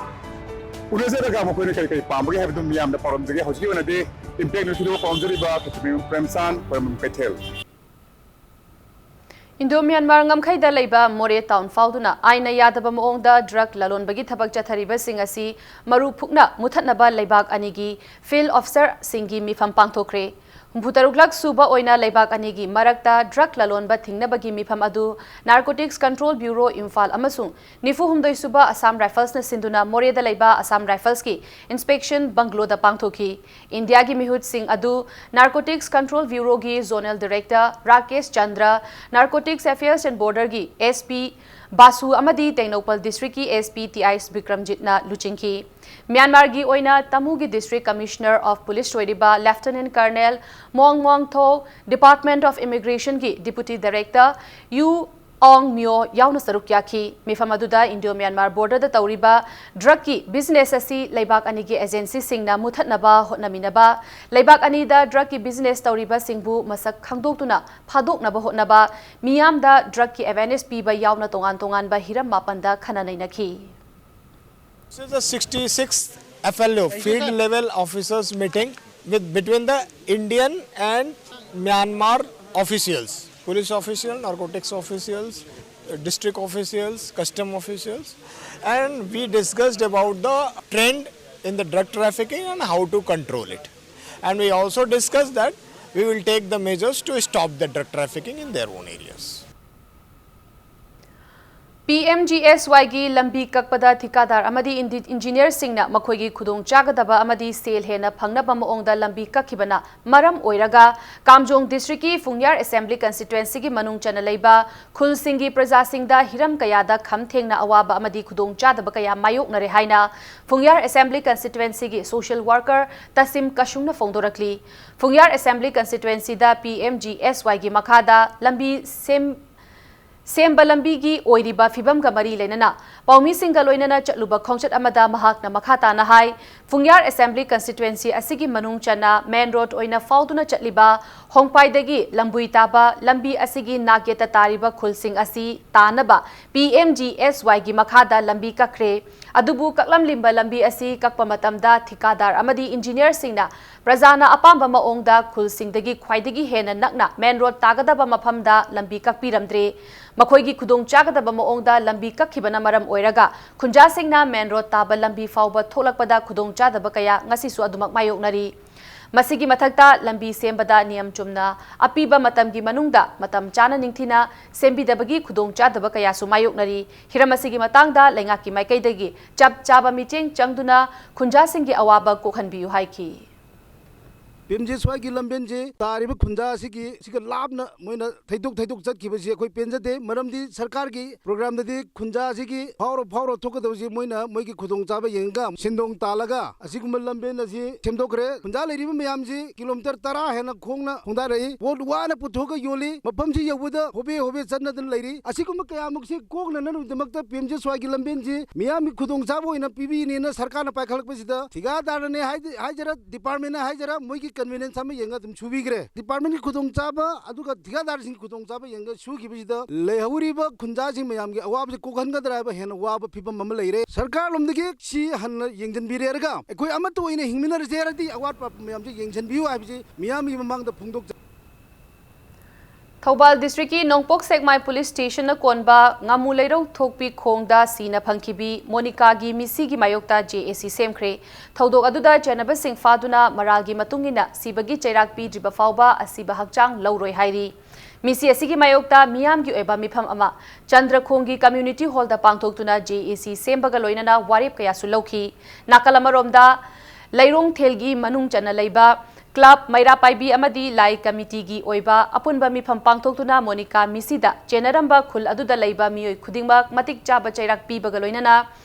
ꯎꯅꯖꯔꯒ ꯃꯈꯣꯏꯅ ꯀꯔꯤ ꯀꯔꯤ ꯄꯥꯝꯕꯒꯦ ꯍꯥꯏꯕꯗꯨ ꯃꯤꯌꯥꯝꯗ ꯄꯥꯎꯗꯝꯖꯒꯦ꯫ ꯍꯧꯖꯤꯛꯀꯤ ꯑꯣꯏꯅꯗꯤ ꯏꯝꯄꯦꯛ ꯅ꯭ꯌꯨꯁ ꯄꯥꯎꯗꯝꯖꯔꯤꯕ ꯈꯦꯇ꯭ꯔꯤꯃꯌꯨꯝ ꯄ꯭ꯔꯦꯝꯆꯥꯟ, ꯈ꯭ꯋꯥꯏꯔꯝꯕꯝ ꯀꯩꯊꯦꯜ꯫ ꯏꯟꯗꯣ ꯃ꯭ꯌꯥꯟꯃꯥꯔ ꯉꯝꯈꯩꯗ ꯂꯩꯕ ꯃꯣꯔꯦ ꯇꯥꯎꯟ ꯐꯥꯎꯗꯨꯅ ꯑꯥꯏꯟꯅ ꯌꯥꯗꯕ ꯃꯑꯣꯡꯗ ꯗ꯭ꯔꯒ ꯂꯂꯣꯟꯕꯒꯤ ꯊꯕꯛ ꯆꯠꯊꯔꯤꯕꯁꯤꯡ ꯑꯁꯤ ꯃꯔꯨ ꯐꯨꯛꯅ ꯃꯨꯊꯠꯅꯕ ꯂꯩꯕꯥꯛ ꯑꯅꯤꯒꯤ ꯐꯤꯜꯗ ꯑꯣꯐꯤꯁꯔꯁꯤꯡꯒꯤ ꯃꯤꯐꯝ ꯄꯥꯡꯊꯣꯛꯈ꯭ꯔꯦ꯫ ꯍꯨꯝꯐꯨꯇꯔꯨꯛꯂꯛ ꯁꯨꯕ ꯑꯣꯏꯅ ꯂꯩꯕꯥꯛ ꯑꯅꯤꯒꯤ ꯃꯔꯛꯇ ꯗ꯭ꯔꯒ ꯂꯂꯣꯟꯕ ꯊꯤꯡꯅꯕꯒꯤ ꯃꯤꯐꯝ ꯑꯗꯨ ꯅꯥꯔꯀꯣꯇꯤꯛꯁ ꯀꯟꯇ꯭ꯔꯣꯜ ꯕ꯭ꯌꯨꯔꯣ ꯏꯝꯐꯥꯜ ꯑꯃꯁꯨꯡ ꯅꯤꯐꯨ ꯍꯨꯝꯗꯣꯏ ꯁꯨꯕ ꯑꯁꯥꯝ ꯔꯥꯏꯐꯜꯁꯅ ꯁꯤꯟꯗꯨꯅ ꯃꯣꯔꯦꯗ ꯂꯩꯕ ꯑꯁꯥꯝ ꯔꯥꯏꯐꯜꯁꯀꯤ ꯏꯟꯁꯄꯦꯛꯁꯟ ꯕꯪꯒ꯭ꯂꯣꯗ ꯄꯥꯡꯊꯣꯛꯈꯤ꯫ ꯏꯟꯗꯤꯌꯥꯒꯤ ꯃꯤꯍꯨꯠꯁꯤꯡ ꯑꯗꯨ ꯅꯥꯔꯀꯣꯇꯤꯛꯁ ꯀꯟꯇ꯭ꯔꯣꯜ ꯕ꯭ꯌꯨꯔꯣꯒꯤ zonal director Rakesh Chandra, narcotics affairs and ꯕꯣꯔꯗꯔꯒꯤ ꯑꯦꯁ ꯄꯤ ꯕꯥꯁꯨ ꯑꯃꯗꯤ ꯇꯦꯡꯅꯧꯄꯜ ꯗꯤꯁꯇ꯭ꯔꯤꯛꯀꯤ ꯑꯦꯁ ꯄꯤ ꯇꯤ ꯑꯥꯏ ꯕꯤꯀ꯭ꯔꯝꯖꯤꯠꯅ ꯂꯨꯆꯤꯡꯈꯤ꯫ ꯃ꯭ꯌꯥꯟꯃꯥꯔꯒꯤ ꯑꯣꯏꯅ ꯇꯥꯃꯨꯒꯤ ꯗꯤꯁꯇ꯭ꯔꯤꯛ ꯀꯃꯤꯁꯅꯔ ꯑꯣꯐ ꯄꯨꯂꯤꯁ ꯑꯣꯏꯔꯤꯕ lieutenant colonel Mong Mong Tho, department of ꯏꯃꯤꯒ꯭ꯔꯦꯁꯟꯒꯤ deputy director U Ong Myo ꯌꯥꯎꯅ ꯁꯔꯨꯛ ꯌꯥꯈꯤ꯫ ꯃꯤꯐꯝ ꯑꯗꯨꯗ ꯏꯟꯗꯤꯌꯣ ꯃ꯭ꯌꯥꯟꯃꯥꯔ ꯕꯣꯔꯗꯔꯗ ꯇꯧꯔꯤꯕ ꯗ꯭ꯔꯒꯀꯤ ꯕꯤꯖꯤꯅꯦꯁ ꯑꯁꯤ ꯂꯩꯕꯥꯛ ꯑꯅꯤꯒꯤ ꯑꯦꯖꯦꯟꯁꯤꯁꯤꯡꯅ ꯃꯨꯊꯠꯅꯕ ꯍꯣꯠꯅꯃꯤꯟꯅꯕ, ꯂꯩꯕꯥꯛ ꯑꯅꯤꯗ ꯗ꯭ꯔꯒꯀꯤ ꯕꯤꯖꯤꯅꯦꯁ ꯇꯧꯔꯤꯕꯁꯤꯡꯕꯨ ꯃꯁꯛ ꯈꯪꯗꯣꯛꯇꯨꯅ ꯐꯥꯗꯣꯛꯅꯕ ꯍꯣꯠꯅꯕ, ꯃꯤꯌꯥꯝꯗ ꯗ꯭ꯔꯒꯀꯤ ꯑꯦꯋꯦꯔꯅꯦꯁ ꯄꯤꯕ ꯌꯥꯎꯅ ꯇꯣꯉꯥꯟ ꯇꯣꯉꯥꯟꯕ ꯍꯤꯔꯝ ꯃꯥꯄꯟꯗ ꯈꯟꯅ ꯅꯩꯅꯈꯤ꯫ This is the sixty-sixth F L O, Field Level Officers Meeting, with between the Indian and Myanmar officials, police official, narcotics officials, uh, district officials, custom officials, and we discussed about the trend in the drug trafficking and how to control it. And we also discussed that we will take the measures to stop the drug trafficking in their own areas. P M G S ꯋꯥꯏꯒꯤ ꯂꯝꯕꯤ ꯀꯛꯄꯗ ꯊꯤꯀꯥꯗꯥꯔ ꯑꯃꯗꯤ ꯏꯟꯗꯤ-, ꯏꯟꯖꯤꯅꯤꯌꯔꯁꯤꯡꯅ ꯃꯈꯣꯏꯒꯤ ꯈꯨꯗꯣꯡꯆꯥꯒꯗꯕ ꯑꯃꯗꯤ ꯁꯦꯜ ꯍꯦꯟꯅ ꯐꯪꯅꯕ ꯃꯑꯣꯡꯗ ꯂꯝꯕꯤ ꯀꯛꯈꯤꯕꯅ ꯃꯔꯝ ꯑꯣꯏꯔꯒ ꯀꯥꯝꯖꯣꯡ ꯗꯤꯁꯇ꯭ꯔꯤꯛꯀꯤ ꯐꯨꯡꯌꯥꯔ ꯑꯦꯁꯦꯝꯕ꯭ꯂꯤ ꯀꯟꯁꯇꯤꯇ꯭ꯋꯦꯟꯁꯤꯒꯤ ꯃꯅꯨꯡ ꯆꯟꯅ ꯂꯩꯕ ꯈꯨꯜꯁꯤꯡꯒꯤ ꯄ꯭ꯔꯖꯥꯁꯤꯡꯗ ꯍꯤꯔꯝ ꯀꯌꯥꯗ ꯈꯝ ꯊꯦꯡꯅ ꯑꯋꯥꯕ ꯑꯃꯗꯤ ꯈꯨꯗꯣꯡꯆꯥꯗꯕ ꯀꯌꯥ ꯃꯥꯌꯣꯛꯅꯔꯦ ꯍꯥꯏꯅ ꯐꯨꯡꯌꯥꯔ ꯑꯦꯁꯦꯝꯕ꯭ꯂꯤ ꯀꯟꯁꯇꯤꯇ꯭ꯋꯦꯟꯁꯤꯒꯤ ꯁꯣꯁꯤꯌꯦꯜ ꯋꯥꯔꯀꯔ ꯇꯁꯤꯝ ꯀꯁꯨꯡꯅ ꯐꯣꯡꯗꯣꯔꯛꯂꯤ꯫ ꯐꯨꯡꯌꯥꯔ ꯑꯦꯁꯦꯝꯕ꯭ꯂꯤ ꯀꯟꯁꯇꯤꯇ꯭ꯋꯦꯟꯁꯤꯗ ꯄꯤ ꯑꯦꯝ ꯖꯤ ꯑꯦꯁ ꯋꯥꯏꯒꯤ ꯃꯈꯥꯗ ꯂꯝꯕꯤ ꯁꯦꯝ-, ꯁꯦꯝꯕ ꯂꯝꯕꯤꯒꯤ ꯑꯣꯏꯔꯤꯕ ꯐꯤꯕꯝꯒ ꯃꯔꯤ ꯂꯩꯅꯅ ꯄꯥꯎꯃꯤꯁꯤꯡꯒ ꯂꯣꯏꯅꯅ ꯆꯠꯂꯨꯕ ꯈꯣꯡꯆꯠ ꯑꯃꯗ ꯃꯍꯥꯛꯅ ꯃꯈꯥ ꯇꯥꯅ ꯍꯥꯏ, ꯐꯨꯡꯌꯥꯔ ꯑꯦꯁꯦꯝꯕ꯭ꯂꯤ ꯀꯟꯁꯇꯤꯇ꯭ꯋꯦꯟꯁꯤ ꯑꯁꯤꯒꯤ ꯃꯅꯨꯡ ꯆꯟꯅ ꯃꯦꯟ ꯔꯣꯗ ꯑꯣꯏꯅ ꯐꯥꯎꯗꯨꯅ ꯆꯠꯂꯤꯕ ꯍꯣꯡꯄꯥꯏꯗꯒꯤ ꯂꯝꯕꯨꯏ ꯇꯥꯕ ꯂꯝꯕꯤ ꯑꯁꯤꯒꯤ ꯅꯥꯛꯌꯦꯠꯇ ꯇꯥꯔꯤꯕ ꯈꯨꯜꯁꯤꯡ ꯑꯁꯤ ꯇꯥꯅꯕ ꯄꯤ ꯑꯦꯝ ꯖꯤ ꯑꯦꯁ ꯋꯥꯏꯒꯤ ꯃꯈꯥꯗ ꯂꯝꯕꯤ ꯀꯛꯈ꯭ꯔꯦ꯫ ꯑꯗꯨꯕꯨ ꯀꯛꯂꯝꯂꯤꯕ ꯂꯝꯕꯤ ꯑꯁꯤ ꯀꯛꯄ ꯃꯇꯝꯗ ꯊꯤꯀꯥꯗꯥꯔ ꯑꯃꯗꯤ ꯏꯟꯖꯤꯅꯤꯌꯔꯁꯤꯡꯅ ꯄ꯭ꯔꯖꯥꯅ ꯑꯄꯥꯝꯕ ꯃꯑꯣꯡꯗ ꯈꯨꯜꯁꯤꯡꯗꯒꯤ ꯈ꯭ꯋꯥꯏꯗꯒꯤ ꯍꯦꯟꯅ ꯅꯛꯅ ꯃꯦꯟ ꯔꯣꯗ ꯇꯥꯒꯗꯕ ꯃꯐꯝꯗ ꯂꯝꯕꯤ ꯀꯛꯄꯤꯔꯝꯗ꯭ꯔꯦ꯫ ꯃꯈꯣꯏꯒꯤ ꯈꯨꯗꯣꯡ ꯆꯥꯒꯗꯕ ꯃꯑꯣꯡꯗ ꯂꯝꯕꯤ ꯀꯛꯈꯤꯕꯅ ꯃꯔꯝ ꯑꯣꯏꯔꯒ ꯈꯨꯟꯖꯥꯁꯤꯡꯅ ꯃꯦꯟ ꯔꯣꯗ ꯇꯥꯕ ꯂꯝꯕꯤ ꯐꯥꯎꯕ ꯊꯣꯛꯂꯛꯄꯗ ꯈꯨꯗꯣꯡ ꯆꯥꯗꯕ ꯀꯌꯥ ꯉꯁꯤꯁꯨ ꯑꯗꯨꯃꯛ ꯃꯥꯌꯣꯛꯅꯔꯤ꯫ ꯃꯁꯤꯒꯤ ꯃꯊꯛꯇ ꯂꯝꯕꯤ ꯁꯦꯝꯕꯗ ꯅꯤꯌꯝ ꯆꯨꯝꯅ ꯑꯄꯤꯕ ꯃꯇꯝꯒꯤ ꯃꯅꯨꯡꯗ ꯃꯇꯝ ꯆꯥꯅ ꯅꯤꯡꯊꯤꯅ ꯁꯦꯝꯕꯤꯗꯕꯒꯤ ꯈꯨꯗꯣꯡ ꯆꯥꯗꯕ ꯀꯌꯥꯁꯨ ꯃꯥꯌꯣꯛꯅꯔꯤ꯫ ꯍꯤꯔꯝ ꯑꯁꯤꯒꯤ ꯃꯇꯥꯡꯗ ꯂꯩꯉꯥꯛꯀꯤ ꯃꯥꯏꯀꯩꯗꯒꯤ ꯆꯞ ꯆꯥꯕ ꯃꯤꯠꯌꯦꯡ ꯆꯪꯗꯨꯅ ꯈꯨꯟꯖꯥꯁꯤꯡꯒꯤ ꯑꯋꯥꯕ ꯀꯣꯛꯍꯟꯕꯤꯌꯨ ꯍꯥꯏꯈꯤ꯫ ꯄꯤ ꯑꯦꯝ ꯖꯤ ꯑꯦꯁ ꯋꯥꯏꯒꯤ ꯂꯝꯕꯦꯟꯁꯦ ꯇꯥꯔꯤꯕ ꯈꯨꯟꯖꯥ ꯑꯁꯤꯒꯤ ꯁꯤꯒ ꯂꯥꯞꯅ ꯃꯣꯏꯅ ꯊꯩꯗꯣꯛ ꯊꯩꯗꯣꯛ ꯆꯠꯈꯤꯕꯁꯤ ꯑꯩꯈꯣꯏ ꯄꯦꯟꯖꯗꯦ꯫ ꯃꯔꯝꯗꯤ ꯁꯔꯀꯥꯔꯒꯤ ꯄ꯭ꯔꯣꯒ꯭ꯔꯥꯝꯗꯗꯤ ꯈꯨꯟꯖꯥ ꯑꯁꯤꯒꯤ ꯐꯥꯎꯔ ꯐꯥꯎꯔ ꯊꯣꯛꯀꯗꯕꯁꯤ ꯃꯣꯏꯅ ꯃꯣꯏꯒꯤ ꯈꯨꯗꯣꯡꯆꯥꯕ ꯌꯦꯡꯉꯒ ꯁꯦꯟꯗꯣꯡ ꯇꯥꯜꯂꯒ ꯑꯁꯤꯒꯨꯝꯕ ꯂꯝꯕꯦꯟ ꯑꯁꯤ ꯁꯦꯝꯗꯣꯛꯈ꯭ꯔꯦ꯫ ꯈꯨꯟꯖꯥ ꯂꯩꯔꯤꯕ ꯃꯌꯥꯝꯁꯤ ꯀꯤꯂꯣꯃꯤꯇꯔ ꯇꯔꯥ ꯍꯦꯟꯅ ꯈꯣꯡꯅ ꯈꯣꯡꯗꯥꯔꯛꯏ꯫ ꯄꯣꯠ ꯋꯥꯅ ꯄꯨꯊꯣꯛꯑꯒ ꯌꯣꯜꯂꯤ꯫ ꯃꯐꯝꯁꯤ ꯌꯧꯕꯗ ꯍꯣꯕꯦ ꯍꯣꯕꯦ ꯆꯠꯅꯗꯅ ꯂꯩꯔꯤ꯫ ꯑꯁꯤꯒꯨꯝꯕ ꯀꯌꯥꯃꯨꯛꯁꯤ ꯀꯣꯛꯅꯅꯕꯒꯤꯗꯃꯛꯇ ꯄꯤ ꯑꯦꯝ ꯖꯤ ꯑꯦꯁ ꯋꯥꯏꯒꯤ ꯂꯝꯕꯦꯟꯁꯤ ꯃꯤꯌꯥꯝꯒꯤ ꯈꯨꯗꯣꯡꯆꯥꯕ ꯑꯣꯏꯅ ꯄꯤꯕꯤꯅꯦꯅ ꯁꯔꯀꯥꯔꯅ ꯄꯥꯏꯈꯠꯂꯛꯄꯁꯤꯗ ꯊꯤꯀꯥꯗꯥꯔꯅꯅꯦ ꯍꯥꯏ-, ꯍꯥꯏꯖꯔ, ꯗꯤꯄꯥꯔꯠꯃꯦꯟꯅ ꯍꯥꯏꯖꯔ, ꯃꯣꯏꯒꯤ ꯀꯟꯚꯤꯅꯤꯌꯟꯁ ꯑꯃ ꯌꯦꯡꯉꯒ ꯑꯗꯨꯝ ꯁꯨꯕꯤꯈ꯭ꯔꯦ꯫ ꯗꯤꯄꯥꯔꯠꯃꯦꯟꯒꯤ ꯈꯨꯗꯣꯡꯆꯥꯕ ꯑꯗꯨꯒ ꯊꯤꯀꯥꯗꯥꯔꯁꯤꯡꯒꯤ ꯈꯨꯗꯣꯡꯆꯥꯕ ꯌꯦꯡꯉꯒ ꯁꯨꯈꯤꯕꯁꯤꯗ ꯂꯩꯍꯧꯔꯤꯕ ꯈꯨꯟꯖꯥꯁꯤꯡ ꯃꯌꯥꯝꯒꯤ ꯑꯋꯥꯕꯁꯤ ꯀꯣꯛꯍꯟꯒꯗ꯭ꯔꯥ ꯍꯥꯏꯕ ꯍꯦꯟꯅ ꯋꯥꯕ ꯐꯤꯕꯝ ꯑꯃ ꯂꯩꯔꯦ꯫ ꯁꯔꯀꯥꯔ ꯂꯣꯝꯗꯒꯤ ꯁꯤ ꯍꯟꯅ ꯌꯦꯡꯁꯤꯟꯕꯤꯔꯦꯔꯒ ꯑꯩꯈꯣꯏ ꯑꯃꯠꯇ ꯑꯣꯏꯅ ꯍꯤꯡꯃꯤꯟꯅꯔꯁꯦ ꯍꯥꯏꯔꯗꯤ ꯑꯋꯥꯠꯄ ꯃꯌꯥꯝꯁꯦ ꯌꯦꯡꯁꯤꯟꯕꯤꯌꯨ ꯍꯥꯏꯕꯁꯤ ꯃꯤꯌꯥꯝꯒꯤ ꯃꯃꯥꯡꯗ ꯐꯣꯡꯗꯣꯛꯆ- ꯊꯧꯕꯥꯜ ꯗꯤꯁꯇ꯭ꯔꯤꯛꯀꯤ ꯅꯣꯡꯄꯣꯛ ꯁꯦꯛꯃꯥꯏ ꯄꯨꯂꯤꯁ ꯁ꯭ꯇꯦꯁꯟꯅ ꯀꯣꯟꯕ ꯉꯥꯃꯨ ꯂꯩꯔꯧ ꯊꯣꯛꯄꯤ ꯈꯣꯡꯗ ꯁꯤꯅ ꯐꯪꯈꯤꯕꯤ ꯃꯣꯅꯤꯀꯥꯒꯤ ꯃꯤꯁꯤꯒꯤ ꯃꯥꯌꯣꯛꯇ ꯖꯦ ꯑꯦ ꯁꯤ ꯁꯦꯝꯈ꯭ꯔꯦ꯫ ꯊꯧꯗꯣꯛ ꯑꯗꯨꯗ ꯆꯦꯟꯅꯕꯁꯤꯡ ꯐꯥꯗꯨꯅ ꯃꯔꯥꯜꯒꯤ ꯃꯇꯨꯡ ꯏꯟꯅ ꯁꯤꯕꯒꯤ ꯆꯩꯔꯥꯛ ꯄꯤꯗ꯭ꯔꯤꯕ ꯐꯥꯎꯕ ꯑꯁꯤꯕ ꯍꯛꯆꯥꯡ ꯂꯧꯔꯣꯏ ꯍꯥꯏꯔꯤ꯫ ꯃꯤꯁꯤ ꯑꯁꯤꯒꯤ ꯃꯥꯌꯣꯛꯇ ꯃꯤꯌꯥꯝꯒꯤ ꯑꯣꯏꯕ ꯃꯤꯐꯝ ꯑꯃ ꯆꯟꯗ꯭ꯔꯈꯣꯡꯒꯤ ꯀꯝꯃ꯭ꯌꯨꯅꯤꯇꯤ ꯍꯣꯜꯗ ꯄꯥꯡꯊꯣꯛꯇꯨꯅ ꯖꯦ ꯑꯦ ꯁꯤ ꯁꯦꯝꯕꯒ ꯂꯣꯏꯅꯅ ꯋꯥꯔꯦꯞ ꯀꯌꯥꯁꯨ ꯂꯧꯈꯤ꯫ ꯅꯥꯀꯜ ꯑꯃꯔꯣꯝꯗ, ꯂꯩꯔꯣꯡꯊꯦꯜꯒꯤ ꯃꯅꯨꯡ ꯆꯟꯅ ꯂꯩꯕ ꯀ꯭ꯂꯕ ꯃꯩꯔꯥ ꯄꯥꯏꯕꯤ ꯑꯃꯗꯤ ꯂꯥꯏ ꯀꯃꯤꯇꯤꯒꯤ ꯑꯣꯏꯕ ꯑꯄꯨꯟꯕ ꯃꯤꯐꯝ ꯄꯥꯡꯊꯣꯛꯇꯨꯅ ꯃꯣꯅꯤꯀꯥ ꯃꯤꯁꯤꯗ ꯆꯦꯟꯅꯔꯝꯕ ꯈꯨꯜ ꯑꯗꯨꯗ ꯂꯩꯕ ꯃꯤꯑꯣꯏ ꯈꯨꯗꯤꯡꯃꯛ ꯃꯇꯤꯛ ꯆꯥꯕ ꯆꯩꯔꯥꯛ ꯄꯤꯕꯒ ꯂꯣꯏꯅꯅ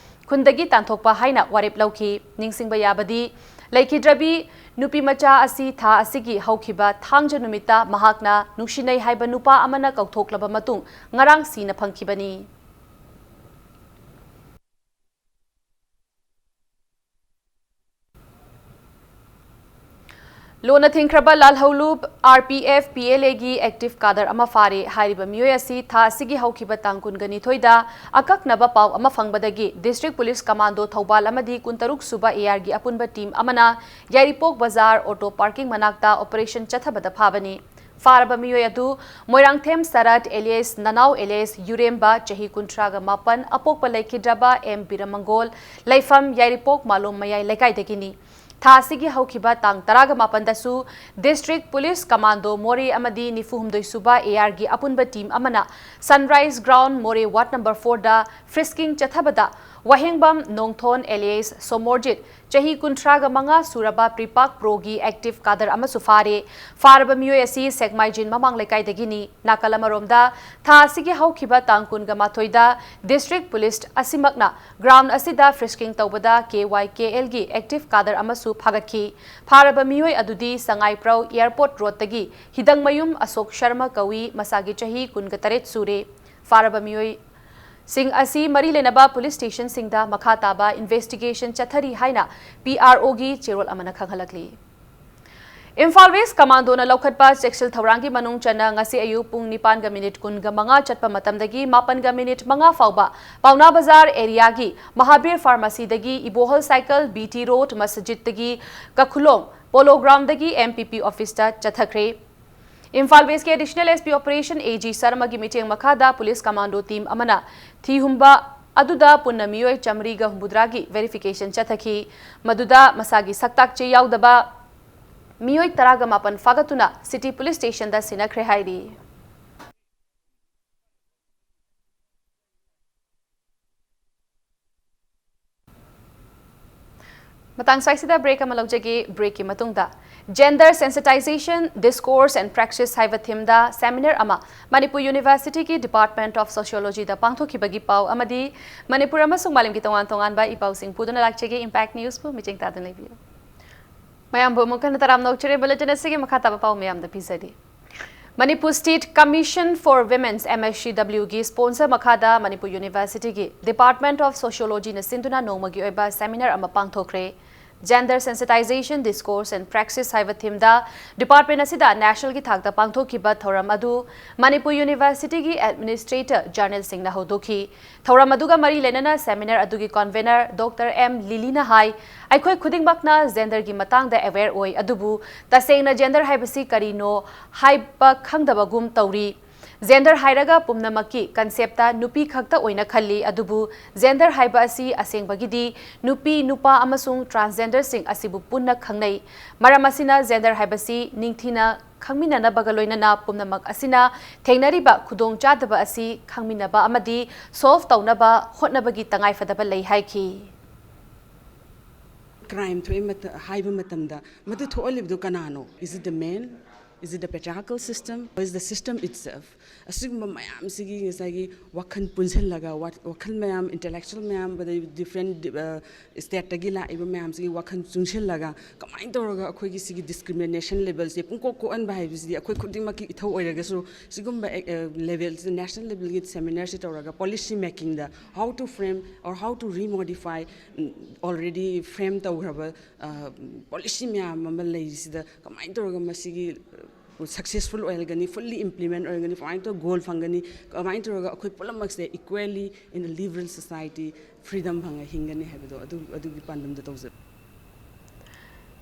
ꯈꯨꯟꯗꯒꯤ ꯇꯥꯟꯊꯣꯛꯄ ꯍꯥꯏꯅ ꯋꯥꯔꯦꯞ ꯂꯧꯈꯤ꯫ ꯅꯤꯡꯁꯤꯡꯕ ꯌꯥꯕꯗꯤ, ꯂꯩꯈꯤꯗ꯭ꯔꯕꯤ ꯅꯨꯄꯤ ꯃꯆꯥ ꯑꯁꯤ ꯊꯥ ꯑꯁꯤꯒꯤ ꯍꯧꯈꯤꯕ ꯊꯥꯡꯖ ꯅꯨꯃꯤꯠꯇ ꯃꯍꯥꯛꯅ ꯅꯨꯡꯁꯤꯅꯩ ꯍꯥꯏꯕ ꯅꯨꯄꯥ ꯑꯃꯅ ꯀꯧꯊꯣꯛꯂꯕ ꯃꯇꯨꯡ ꯉꯔꯥꯡ ꯁꯤꯅ ꯐꯪꯈꯤꯕꯅꯤ꯫ ꯂꯣꯟꯅ ꯊꯤꯡꯈ꯭ꯔꯕ ꯂꯥꯜꯍꯧꯂꯨꯞ RPF PLAꯒꯤ active cadre ꯑꯃ ꯐꯥꯔꯦ꯫ ꯍꯥꯏꯔꯤꯕ ꯃꯤꯑꯣꯏ ꯑꯁꯤ ꯊꯥ ꯑꯁꯤꯒꯤ ꯍꯧꯈꯤꯕ ꯇꯥꯡ ꯀꯨꯟꯒ ꯅꯤꯊꯣꯏꯗ ꯑꯀꯛꯅꯕ ꯄꯥꯎ ꯑꯃ ꯐꯪꯕꯗꯒꯤ District Police Commando ꯊꯧꯕꯥꯜ ꯑꯃꯗꯤ ꯀꯨꯟꯇꯔꯨꯛ ꯁꯨꯕ ARꯒꯤ ꯑꯄꯨꯟꯕ team ꯑꯃꯅ ꯌꯥꯏꯔꯤꯄꯣꯛ ꯕꯖꯥꯔ auto parking ꯃꯅꯥꯛꯇ operation ꯆꯠꯊꯕꯗ ꯐꯥꯕꯅꯤ꯫ ꯐꯥꯔꯕ ꯃꯤꯑꯣꯏ ꯑꯗꯨ ꯃꯣꯏꯔꯥꯡꯊꯦꯝ ꯁꯔꯠ alias ꯅꯅꯥꯎ alias ꯌꯨꯔꯦꯝꯕ, ꯆꯍꯤ ꯀꯨꯟꯊ꯭ꯔꯥꯒ ꯃꯥꯄꯟ, ꯑꯄꯣꯛꯄ ꯂꯩꯈꯤꯗ꯭ꯔꯕ M ꯕꯤꯔꯃꯪꯒꯣꯜ, ꯂꯩꯐꯝ ꯌꯥꯏꯔꯤꯄꯣꯛ ꯃꯥꯂꯣꯝ ꯃꯌꯥꯏ ꯂꯩꯀꯥꯏꯗꯒꯤꯅꯤ꯫ ꯊꯥ ꯑꯁꯤꯒꯤ ꯍꯧꯈꯤꯕ ꯇꯥꯡ ꯇꯔꯥꯒ ꯃꯥꯄꯟꯗꯁꯨ District Police Commando ꯃꯣꯔꯦ ꯑꯃꯗꯤ ꯅꯤꯐꯨ ꯍꯨꯝꯗꯣꯏ ꯁꯨꯕ ARꯒꯤ ꯑꯄꯨꯟꯕ team ꯑꯃꯅ Sunrise Ground ꯃꯣꯔꯦ ward number fourꯗ frisking ꯆꯠꯊꯕꯗ ꯋꯥꯍꯦꯡꯕꯝ ꯅꯣꯡꯊꯣꯟ alias ꯁꯣꯃꯣꯔꯖꯤꯠ, ꯆꯍꯤ ꯀꯨꯟꯊ꯭ꯔꯥꯒ ꯃꯉꯥ ꯁꯨꯔꯕ ꯄ꯭ꯔꯤꯄꯥꯛ ꯄ꯭ꯔꯣꯒꯤ active cadre ꯑꯃꯁꯨ ꯐꯥꯔꯦ꯫ ꯐꯥꯔꯕ ꯃꯤꯑꯣꯏ ꯑꯁꯤ ꯁꯦꯛꯃꯥꯏꯖꯤꯟ ꯃꯃꯥꯡ ꯂꯩꯀꯥꯏꯗꯒꯤꯅꯤ꯫ ꯅꯥꯀꯜ ꯑꯃꯔꯣꯝꯗ, ꯊꯥ ꯑꯁꯤꯒꯤ ꯍꯧꯈꯤꯕ ꯇꯥꯡ ꯀꯨꯟꯒ ꯃꯥꯊꯣꯏꯗ District Police ꯑꯁꯤꯃꯛꯅ ground ꯑꯁꯤꯗ frisking ꯇꯧꯕꯗ KYKLꯒꯤ active cadre ꯑꯃꯁꯨ ꯐꯥꯒꯠꯈꯤ꯫ ꯐꯥꯔꯕ ꯃꯤꯑꯣꯏ ꯑꯗꯨꯗꯤ ꯁꯉꯥꯏꯄ꯭ꯔꯧ Airport Roadꯇꯒꯤ ꯍꯤꯗꯪꯃꯌꯨꯝ ꯑꯁꯣꯛ ꯁꯔꯃ ꯀꯧꯏ, ꯃꯁꯥꯒꯤ ꯆꯍꯤ ꯀꯨꯟꯒ ꯇꯔꯦꯠ ꯁꯨꯔꯦ꯫ ꯐꯥꯔꯕ ꯃꯤꯑꯣꯏꯁꯤꯡ ꯑꯁꯤ ꯃꯔꯤ ꯂꯩꯅꯕ police stationꯁꯤꯡꯗ ꯃꯈꯥ ꯇꯥꯕ investigation ꯆꯠꯊꯔꯤ ꯍꯥꯏꯅ PROꯒꯤ ꯆꯦꯔꯣꯜ ꯑꯃꯅ ꯈꯪꯍꯜꯂꯛꯂꯤ꯫ ꯏꯝꯐꯥꯜ West Commandoꯅ ꯂꯧꯈꯠꯄ ꯆꯦꯛꯁꯤꯜ ꯊꯧꯔꯥꯡꯒꯤ ꯃꯅꯨꯡ ꯆꯟꯅ ꯉꯁꯤ ꯑꯌꯨꯛ ꯄꯨꯡ ꯅꯤꯄꯥꯟꯒ ꯃꯤꯅꯤꯠ ꯀꯨꯟꯒ ꯃꯉꯥ ꯆꯠꯄ ꯃꯇꯝꯗꯒꯤ ꯃꯥꯄꯟꯒ ꯃꯤꯅꯤꯠ ꯃꯉꯥ ꯐꯥꯎꯕ ꯄꯥꯎꯅꯥ ꯕꯖꯥꯔ areaꯒꯤ Mahavir Pharmacyꯗꯒꯤ ꯏꯕꯣꯍꯜ Circle, BT Road, ꯃꯁꯖꯤꯗꯇꯒꯤ ꯀꯈꯨꯂꯣꯡ, Polo Groundꯗꯒꯤ MPP officeꯇ ꯆꯠꯊꯈ꯭ꯔꯦ꯫ Imphal Westꯀꯤ Additional SP Operation AG ꯁꯔꯃꯒꯤ ꯃꯤꯠꯌꯦꯡ ꯃꯈꯥꯗ police commando team ꯑꯃꯅ ꯊꯤ ꯍꯨꯝꯕ ꯑꯗꯨꯗ ꯄꯨꯟꯅ ꯃꯤꯑꯣꯏ ꯆꯥꯃꯔꯤꯒ ꯍꯨꯝꯐꯨꯇꯔꯥꯒꯤ verification ꯆꯠꯊꯈꯤ꯫ ꯃꯗꯨꯗ ꯃꯁꯥꯒꯤ ꯁꯛꯇꯥꯛ ꯆꯦ ꯌꯥꯎꯗꯕ ꯃꯤꯑꯣꯏ ꯇꯔꯥꯒ ꯃꯥꯄꯟ ꯐꯥꯒꯠꯇꯨꯅ City Police Stationꯗ ꯁꯤꯟꯅꯈ꯭ꯔꯦ ꯍꯥꯏꯔꯤ꯫ ꯃꯇꯥꯡ ꯁ꯭ꯋꯥꯏꯁꯤꯗ break ꯑꯃ ꯂꯧꯖꯒꯦ꯫ Breakꯀꯤ ꯃꯇꯨꯡꯗ Gender Sensitization, Discourse and Praxis ꯍꯥꯏꯕ themeꯗ seminar ꯑꯃ ꯃꯅꯤꯄꯨꯔ Universityꯒꯤ Department of Sociologyꯗ ꯄꯥꯡꯊꯣꯛꯈꯤꯕꯒꯤ ꯄꯥꯎ ꯑꯃꯗꯤ ꯃꯅꯤꯄꯨꯔ ꯑꯃꯁꯨꯡ ꯃꯥꯂꯦꯝꯒꯤ ꯇꯣꯉꯥꯟ ꯇꯣꯉꯥꯟꯕ ꯏ ꯄꯥꯎꯁꯤꯡ ꯄꯨꯗꯨꯅ ꯂꯥꯛꯆꯒꯦ꯫ Impact Newsꯄꯨ ꯃꯤꯠꯌꯦꯡ ꯇꯥꯗꯨꯅ ꯂꯩꯕꯤꯌꯨ꯫ ꯃꯌꯥꯝꯕꯨ ꯑꯃꯨꯛ ꯍꯟꯅ ꯇꯔꯥꯝꯅ ꯑꯣꯛꯆꯔꯤ꯫ Bulletin ꯑꯁꯤꯒꯤ ꯃꯈꯥ ꯇꯥꯕ ꯄꯥꯎ ꯃꯌꯥꯝꯗ ꯄꯤꯖꯔꯤ꯫ Manipur State Commission for Women's, M S C W, ꯒꯤ sponsor ꯃꯈꯥꯗ ꯃꯅꯤꯄꯨꯔ University ꯒꯤ Department of Sociology ꯅ ꯁꯤꯟꯗꯨꯅ ꯅꯣꯡꯃꯒꯤ ꯑꯣꯏꯕ seminar ꯑꯃ ꯄꯥꯡꯊꯣꯛꯈ꯭ꯔꯦ꯫ Gender Sensitization, Discourse and Praxis ꯍꯥꯏꯕ theme ꯗ department ꯑꯁꯤꯗ national ꯒꯤ ꯊꯥꯛꯇ ꯄꯥꯡꯊꯣꯛꯈꯤꯕ ꯊꯧꯔꯝ ꯑꯗꯨ ꯃꯅꯤꯄꯨꯔ University ꯒꯤ Administrator General ꯁꯤꯡꯅ ꯍꯧꯗꯣꯛꯈꯤ꯫ ꯊꯧꯔꯝ ꯑꯗꯨꯒ ꯃꯔꯤ ꯂꯩꯅꯅ seminar ꯑꯗꯨꯒꯤ convener Doctor M ꯂꯤꯂꯤꯅ ꯍꯥꯏ, ꯑꯩꯈꯣꯏ ꯈꯨꯗꯤꯡꯃꯛꯅ gender ꯒꯤ ꯃꯇꯥꯡꯗ aware ꯑꯣꯏ, ꯑꯗꯨꯕꯨ ꯇꯁꯦꯡꯅ gender ꯍꯥꯏꯕꯁꯤ ꯀꯔꯤꯅꯣ ꯍꯥꯏꯕ ꯈꯪꯗꯕꯒꯨꯝ ꯇꯧꯔꯤ꯫ Gender ꯍꯥꯏꯔꯒ ꯄꯨꯝꯅꯃꯛꯀꯤ concept ꯇ ꯅꯨꯄꯤ ꯈꯛꯇ ꯑꯣꯏꯅ ꯈꯜꯂꯤ, ꯑꯗꯨꯕꯨ gender ꯍꯥꯏꯕ ꯑꯁꯤ ꯑꯁꯦꯡꯕꯒꯤꯗꯤ ꯅꯨꯄꯤ, ꯅꯨꯄꯥ ꯑꯃꯁꯨꯡ transgender ꯁꯤꯡ ꯑꯁꯤꯕꯨ ꯄꯨꯟꯅ ꯈꯪꯅꯩ꯫ ꯃꯔꯝ ꯑꯁꯤꯅ gender ꯍꯥꯏꯕꯁꯤ ꯅꯤꯡꯊꯤꯅ ꯈꯪꯃꯤꯟꯅꯅꯕꯒ ꯂꯣꯏꯅꯅ ꯄꯨꯝꯅꯃꯛ ꯑꯁꯤꯅ ꯊꯦꯡꯅꯔꯤꯕ ꯈꯨꯗꯣꯡꯆꯥꯗꯕ ꯑꯁꯤ ꯈꯪꯃꯤꯟꯅꯕ ꯑꯃꯗꯤ solve ꯇꯧꯅꯕ ꯍꯣꯠꯅꯕꯒꯤ ꯇꯉꯥꯏꯐꯗꯕ ꯂꯩ ꯍꯥꯏꯈꯤ꯫ Crime ꯊꯣꯛꯏ ꯃꯇ- ꯍꯥꯏꯕ ꯃꯇꯝꯗ ꯃꯗꯨ ꯊꯣꯛꯍꯜꯂꯤꯕꯗꯨ ꯀꯅꯥꯅꯣ? Is it the man? Is it the patriarchal system? Or is the system itself? ꯑꯁꯤꯒꯨꯝꯕ ꯃꯌꯥꯝꯁꯤꯒꯤ ꯉꯁꯥꯏꯒꯤ ꯋꯥꯈꯜ ꯄꯨꯟꯁꯤꯜꯂꯒ ꯋꯥ- ꯋꯥꯈꯜ ꯃꯌꯥꯝ, intellectual ꯃꯌꯥꯝ, ꯑꯗꯩ different stateꯇꯒꯤ ꯂꯥꯛꯏꯕ ꯃꯌꯥꯝꯁꯤꯒꯤ ꯋꯥꯈꯜ ꯆꯨꯡꯁꯤꯜꯂꯒ ꯀꯃꯥꯏꯅ ꯇꯧꯔꯒ ꯑꯩꯈꯣꯏꯒꯤ ꯁꯤꯒꯤ discrimination levelꯁꯦ ꯄꯨꯡꯀꯣꯛ ꯀꯣꯛꯍꯟꯕ ꯍꯥꯏꯕꯁꯤꯗꯤ ꯑꯩꯈꯣꯏ ꯈꯨꯗꯤꯡꯃꯛꯀꯤ ꯏꯊꯧ ꯑꯣꯏꯔꯒꯁꯨ, ꯁꯤꯒꯨꯝꯕ levelꯁꯤꯗ national levelꯒꯤ seminarꯁꯤ ꯇꯧꯔꯒ policy makingꯗ how to frame or how to remodify already frame ꯇꯧꯈ꯭ꯔꯕ policy ꯃꯌꯥꯝ ꯑꯃ ꯂꯩꯔꯤꯁꯤꯗ ꯀꯃꯥꯏꯅ ꯇꯧꯔꯒ ꯃꯁꯤꯒꯤ successful ꯑꯣꯏꯍꯜꯒꯅꯤ, fully implement ꯑꯣꯏꯍꯜꯒꯅꯤ, ꯀꯃꯥꯏꯅ ꯇꯧꯔꯒ goal ꯐꯪꯒꯅꯤ, ꯀꯃꯥꯏꯅ ꯇꯧꯔꯒ ꯑꯩꯈꯣꯏ ꯄꯨꯝꯅꯃꯛꯁꯦ equally in a liberal society freedom ꯐꯪꯉ ꯍꯤꯡꯒꯅꯤ ꯍꯥꯏꯕꯗꯣ ꯑꯗꯨ ꯑꯗꯨꯒꯤ ꯄꯥꯟꯗꯝꯗ ꯇꯧꯖꯕ꯫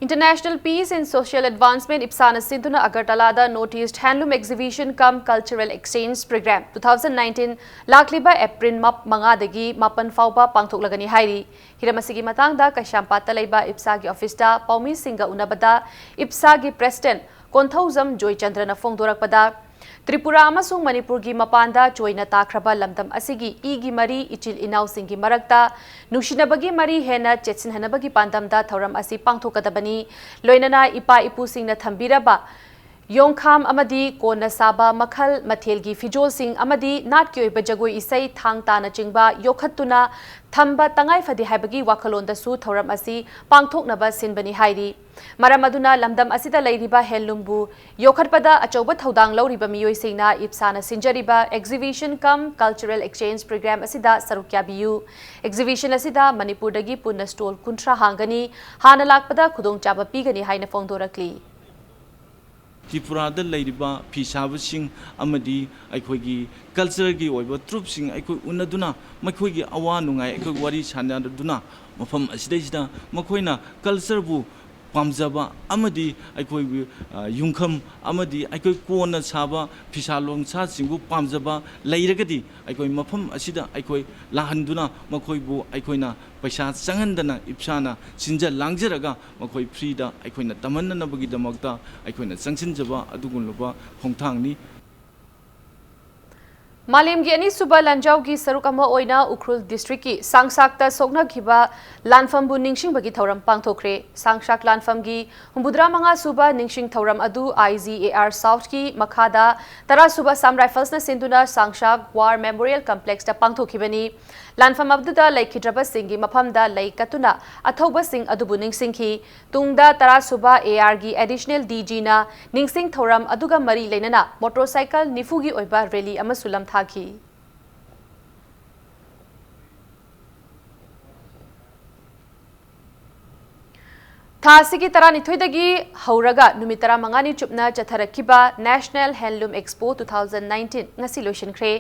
International Peace and Social Advancement, ꯏꯞꯁꯥꯅ ꯁꯤꯟꯗꯨꯅ ꯑꯒꯔꯇꯂꯥꯗ North East Handloom Exhibition cum Cultural Exchange Programme two thousand nineteen ꯂꯥꯛꯂꯤꯕ ꯑꯦꯄ꯭ꯔꯤꯜ ꯃꯉꯥꯗꯒꯤ ꯃꯥꯄꯟ ꯐꯥꯎꯕ ꯄꯥꯡꯊꯣꯛꯂꯒꯅꯤ ꯍꯥꯏꯔꯤ꯫ ꯍꯤꯔꯝ ꯑꯁꯤꯒꯤ ꯃꯇꯥꯡꯗ ꯀꯩꯁꯥꯝꯄꯥꯠꯇ ꯂꯩꯕ ꯏꯞꯁꯥꯒꯤ ꯑꯣꯐꯤꯁꯇ ꯄꯥꯎꯃꯤꯁꯤꯡꯒ ꯎꯅꯕꯗ ꯏꯞꯁꯥꯒꯤ president ꯀꯣꯟꯊꯧꯖꯝ ꯖꯣꯏꯆꯟꯗ꯭ꯔꯅ ꯐꯣꯡꯗꯣꯔꯛꯄꯗ, ꯇ꯭ꯔꯤꯄꯨꯔꯥ ꯑꯃꯁꯨꯡ ꯃꯅꯤꯄꯨꯔꯒꯤ ꯃꯄꯥꯟꯗ ꯆꯣꯏꯅ ꯇꯥꯈ꯭ꯔꯕ ꯂꯝꯗꯝ ꯑꯁꯤꯒꯤ ꯏꯒꯤ ꯃꯔꯤ ꯏꯆꯤꯜ ꯏꯅꯥꯎꯁꯤꯡꯒꯤ ꯃꯔꯛꯇ ꯅꯨꯡꯁꯤꯅꯕꯒꯤ ꯃꯔꯤ ꯍꯦꯟꯅ ꯆꯦꯠꯁꯤꯟꯍꯟꯅꯕꯒꯤ ꯄꯥꯟꯗꯝꯗ ꯊꯧꯔꯝ ꯑꯁꯤ ꯄꯥꯡꯊꯣꯛꯀꯗꯕꯅꯤ꯫ ꯂꯣꯏꯅꯅ ꯏꯄꯥ ꯏꯄꯨꯁꯤꯡꯅ ꯊꯝꯕꯤꯔꯕ ꯌꯣꯡꯈꯥꯝ ꯑꯃꯗꯤ ꯀꯣꯟꯅ ꯁꯥꯕ ꯃꯈꯜ ꯃꯊꯦꯜꯒꯤ ꯐꯤꯖꯣꯜꯁꯤꯡ ꯑꯃꯗꯤ ꯅꯥꯠꯀꯤ ꯑꯣꯏꯕ ꯖꯒꯣꯏ ꯏꯁꯩ, ꯊꯥꯡ ꯇꯥꯅꯆꯤꯡꯕ ꯌꯣꯛꯈꯠꯇꯨꯅ ꯊꯝꯕ ꯇꯉꯥꯏ ꯐꯗꯦ ꯍꯥꯏꯕꯒꯤ ꯋꯥꯈꯜꯂꯣꯟꯗꯁꯨ ꯊꯧꯔꯝ ꯑꯁꯤ ꯄꯥꯡꯊꯣꯛꯅꯕ ꯁꯤꯟꯕꯅꯤ ꯍꯥꯏꯔꯤ꯫ ꯃꯔꯝ ꯑꯗꯨꯅ ꯂꯝꯗꯝ ꯑꯁꯤꯗ ꯂꯩꯔꯤꯕ ꯍꯦꯟꯂꯨꯝꯕꯨ ꯌꯣꯛꯈꯠꯄꯗ ꯑꯆꯧꯕ ꯊꯧꯗꯥꯡ ꯂꯧꯔꯤꯕ ꯃꯤꯑꯣꯏꯁꯤꯡꯅ ꯏꯞꯁꯥꯅ ꯁꯤꯟꯖꯔꯤꯕ exhibition cum cultural exchange program ꯑꯁꯤꯗ ꯁꯔꯨꯛ ꯌꯥꯕꯤꯌꯨ꯫ Exhibition ꯑꯁꯤꯗ ꯃꯅꯤꯄꯨꯔꯗꯒꯤ ꯄꯨꯟꯅ stall ꯀꯨꯟꯊ꯭ꯔꯥ ꯍꯥꯡꯒꯅꯤ꯫ ꯍꯥꯟꯅ ꯂꯥꯛꯄꯗ ꯈꯨꯗꯣꯡꯆꯥꯕ ꯄꯤꯒꯅꯤ ꯍꯥꯏꯅ ꯐꯣꯡꯗꯣꯔꯛꯂꯤ꯫ ꯇ꯭ꯔꯤꯄꯨꯔꯥꯗ ꯂꯩꯔꯤꯕ ꯐꯤ ꯁꯥꯕꯁꯤꯡ ꯑꯃꯗꯤ ꯑꯩꯈꯣꯏꯒꯤ cultureꯒꯤ ꯑꯣꯏꯕ troupeꯁꯤꯡ ꯑꯩꯈꯣꯏ ꯎꯅꯗꯨꯅ, ꯃꯈꯣꯏꯒꯤ ꯑꯋꯥ ꯅꯨꯡꯉꯥꯏ ꯑꯩꯈꯣꯏ ꯋꯥꯔꯤ ꯁꯥꯟꯅꯗꯨꯅ, ꯃꯐꯝ ꯑꯁꯤꯗꯩꯁꯤꯗ ꯃꯈꯣꯏꯅ cultureꯕꯨ ꯄꯥꯝꯖꯕ ꯑꯃꯗꯤ ꯑꯩꯈꯣꯏꯒꯤ, ꯑ, ꯌꯨꯝꯐꯝ ꯑꯃꯗꯤ ꯑꯩꯈꯣꯏ ꯀꯣꯟꯅ ꯁꯥꯕ ꯐꯤꯁꯥ ꯂꯣꯟꯁꯥꯁꯤꯡꯕꯨ ꯄꯥꯝꯖꯕ ꯂꯩꯔꯒꯗꯤ, ꯑꯩꯈꯣꯏ ꯃꯐꯝ ꯑꯁꯤꯗ ꯑꯩꯈꯣꯏ ꯂꯥꯛꯍꯟꯗꯨꯅ ꯃꯈꯣꯏꯕꯨ ꯑꯩꯈꯣꯏꯅ ꯄꯩꯁꯥ ꯆꯪꯍꯟꯗꯅ ꯏꯞꯁꯥꯅ ꯁꯤꯟꯖ ꯂꯥꯡꯖꯔꯒ ꯃꯈꯣꯏ freeꯗ ꯑꯩꯈꯣꯏꯅ ꯇꯝꯍꯟꯅꯅꯕꯒꯤꯗꯃꯛꯇ ꯑꯩꯈꯣꯏꯅ ꯆꯪꯁꯤꯟꯖꯕ ꯑꯗꯨꯒꯨꯝꯂꯕ ꯈꯣꯡꯊꯥꯡꯅꯤ꯫ ꯃꯥꯂꯦꯝꯒꯤ ꯑꯅꯤꯁꯨꯕ ꯂꯥꯟꯖꯥꯎꯒꯤ ꯁꯔꯨꯛ ꯑꯃ ꯑꯣꯏꯅ ꯎꯈ꯭ꯔꯨꯜ districtꯀꯤ ꯁꯥꯡꯁꯥꯛꯇ ꯁꯣꯛꯅꯈꯤꯕ ꯂꯥꯟꯐꯝꯕꯨ ꯅꯤꯡꯁꯤꯡꯕꯒꯤ ꯊꯧꯔꯝ ꯄꯥꯡꯊꯣꯛꯈ꯭ꯔꯦ꯫ ꯁꯥꯡꯁꯥꯛ ꯂꯥꯟꯐꯝꯒꯤ ꯍꯨꯝꯐꯨꯇꯔꯥ ꯃꯉꯥ ꯁꯨꯕ ꯅꯤꯡꯁꯤꯡ ꯊꯧꯔꯝ ꯑꯗꯨ I G A R Southꯀꯤ ꯃꯈꯥꯗ ꯇꯔꯥ ꯁꯨꯕ Assam Riflesꯅ ꯁꯤꯟꯗꯨꯅ ꯁꯥꯡꯁꯥꯛ War Memorial Complexꯇ ꯄꯥꯡꯊꯣꯛꯈꯤꯕꯅꯤ꯫ ꯂꯥꯟꯐꯝ ꯑꯗꯨꯗ ꯂꯩꯈꯤꯗ꯭ꯔꯕꯁꯤꯡꯒꯤ ꯃꯐꯝꯗ ꯂꯩ ꯀꯠꯇꯨꯅ ꯑꯊꯧꯕꯁꯤꯡ ꯑꯗꯨꯕꯨ ꯅꯤꯡꯁꯤꯡꯈꯤ꯫ ꯇꯨꯡꯗ ꯇꯔꯥ ꯁꯨꯕ A Rꯒꯤ additional D Gꯅ ꯅꯤꯡꯁꯤꯡ ꯊꯧꯔꯝ ꯑꯗꯨꯒ ꯃꯔꯤ ꯂꯩꯅꯅ motorcycle ꯅꯤꯐꯨꯒꯤ ꯑꯣꯏꯕ rally ꯑꯃꯁꯨ ꯂꯝꯊꯥꯈꯤ꯫ ꯊꯥ ꯑꯁꯤꯒꯤ ꯇꯔꯥꯅꯤꯊꯣꯏꯗꯒꯤ ꯍꯧꯔꯒ ꯅꯨꯃꯤꯠ ꯇꯔꯥꯃꯉꯥꯅꯤ ꯆꯨꯞꯅ ꯆꯠꯊꯔꯛꯈꯤꯕ National Handloom Expo two thousand nineteen ꯉꯁꯤ ꯂꯣꯏꯁꯤꯟꯈ꯭ꯔꯦ꯫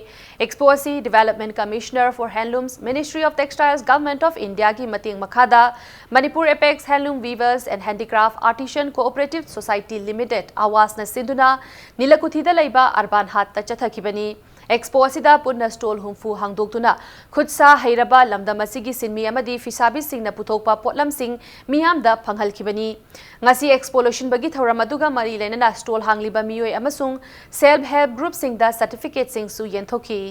Expo ꯑꯁꯤ Development Commissioner for Handlooms, Ministry of Textiles, Government of Indiaꯒꯤ ꯃꯇꯦꯡ ꯃꯈꯥꯗ Manipur Apex Handloom Weavers and Handicraft Artisan Cooperative Society Limited, AAWASꯅ ꯁꯤꯟꯗꯨꯅ ꯅꯤꯂꯀꯨꯊꯤꯗ ꯂꯩꯕ ꯑꯔꯕꯥꯟ ꯍꯥꯠꯇ ꯆꯠꯊꯈꯤꯕꯅꯤ꯫ Expo ꯑꯁꯤꯗ ꯄꯨꯟꯅ stall ꯍꯨꯝꯐꯨ ꯍꯥꯡꯗꯣꯛꯇꯨꯅ ꯈꯨꯠꯁꯥ ꯍꯩꯔꯕ ꯂꯝꯗꯝ ꯑꯁꯤꯒꯤ ꯁꯤꯟꯃꯤ ꯑꯃꯗꯤ ꯐꯤꯁꯥꯕꯤꯁꯤꯡꯅ ꯄꯨꯊꯣꯛꯄ ꯄꯣꯠꯂꯝꯁꯤꯡ ꯃꯤꯌꯥꯝꯗ ꯐꯪꯍꯜꯈꯤꯕꯅꯤ꯫ ꯉꯁꯤ Expo ꯂꯣꯏꯁꯤꯟꯕꯒꯤ ꯊꯧꯔꯝ ꯑꯗꯨꯒ ꯃꯔꯤ ꯂꯩꯅꯅ stall ꯍꯥꯡꯂꯤꯕ ꯃꯤꯑꯣꯏ ꯑꯃꯁꯨꯡ Self Help Groupꯁꯤꯡꯗ certificateꯁꯤꯡꯁꯨ ꯌꯦꯟꯊꯣꯛꯈꯤ꯫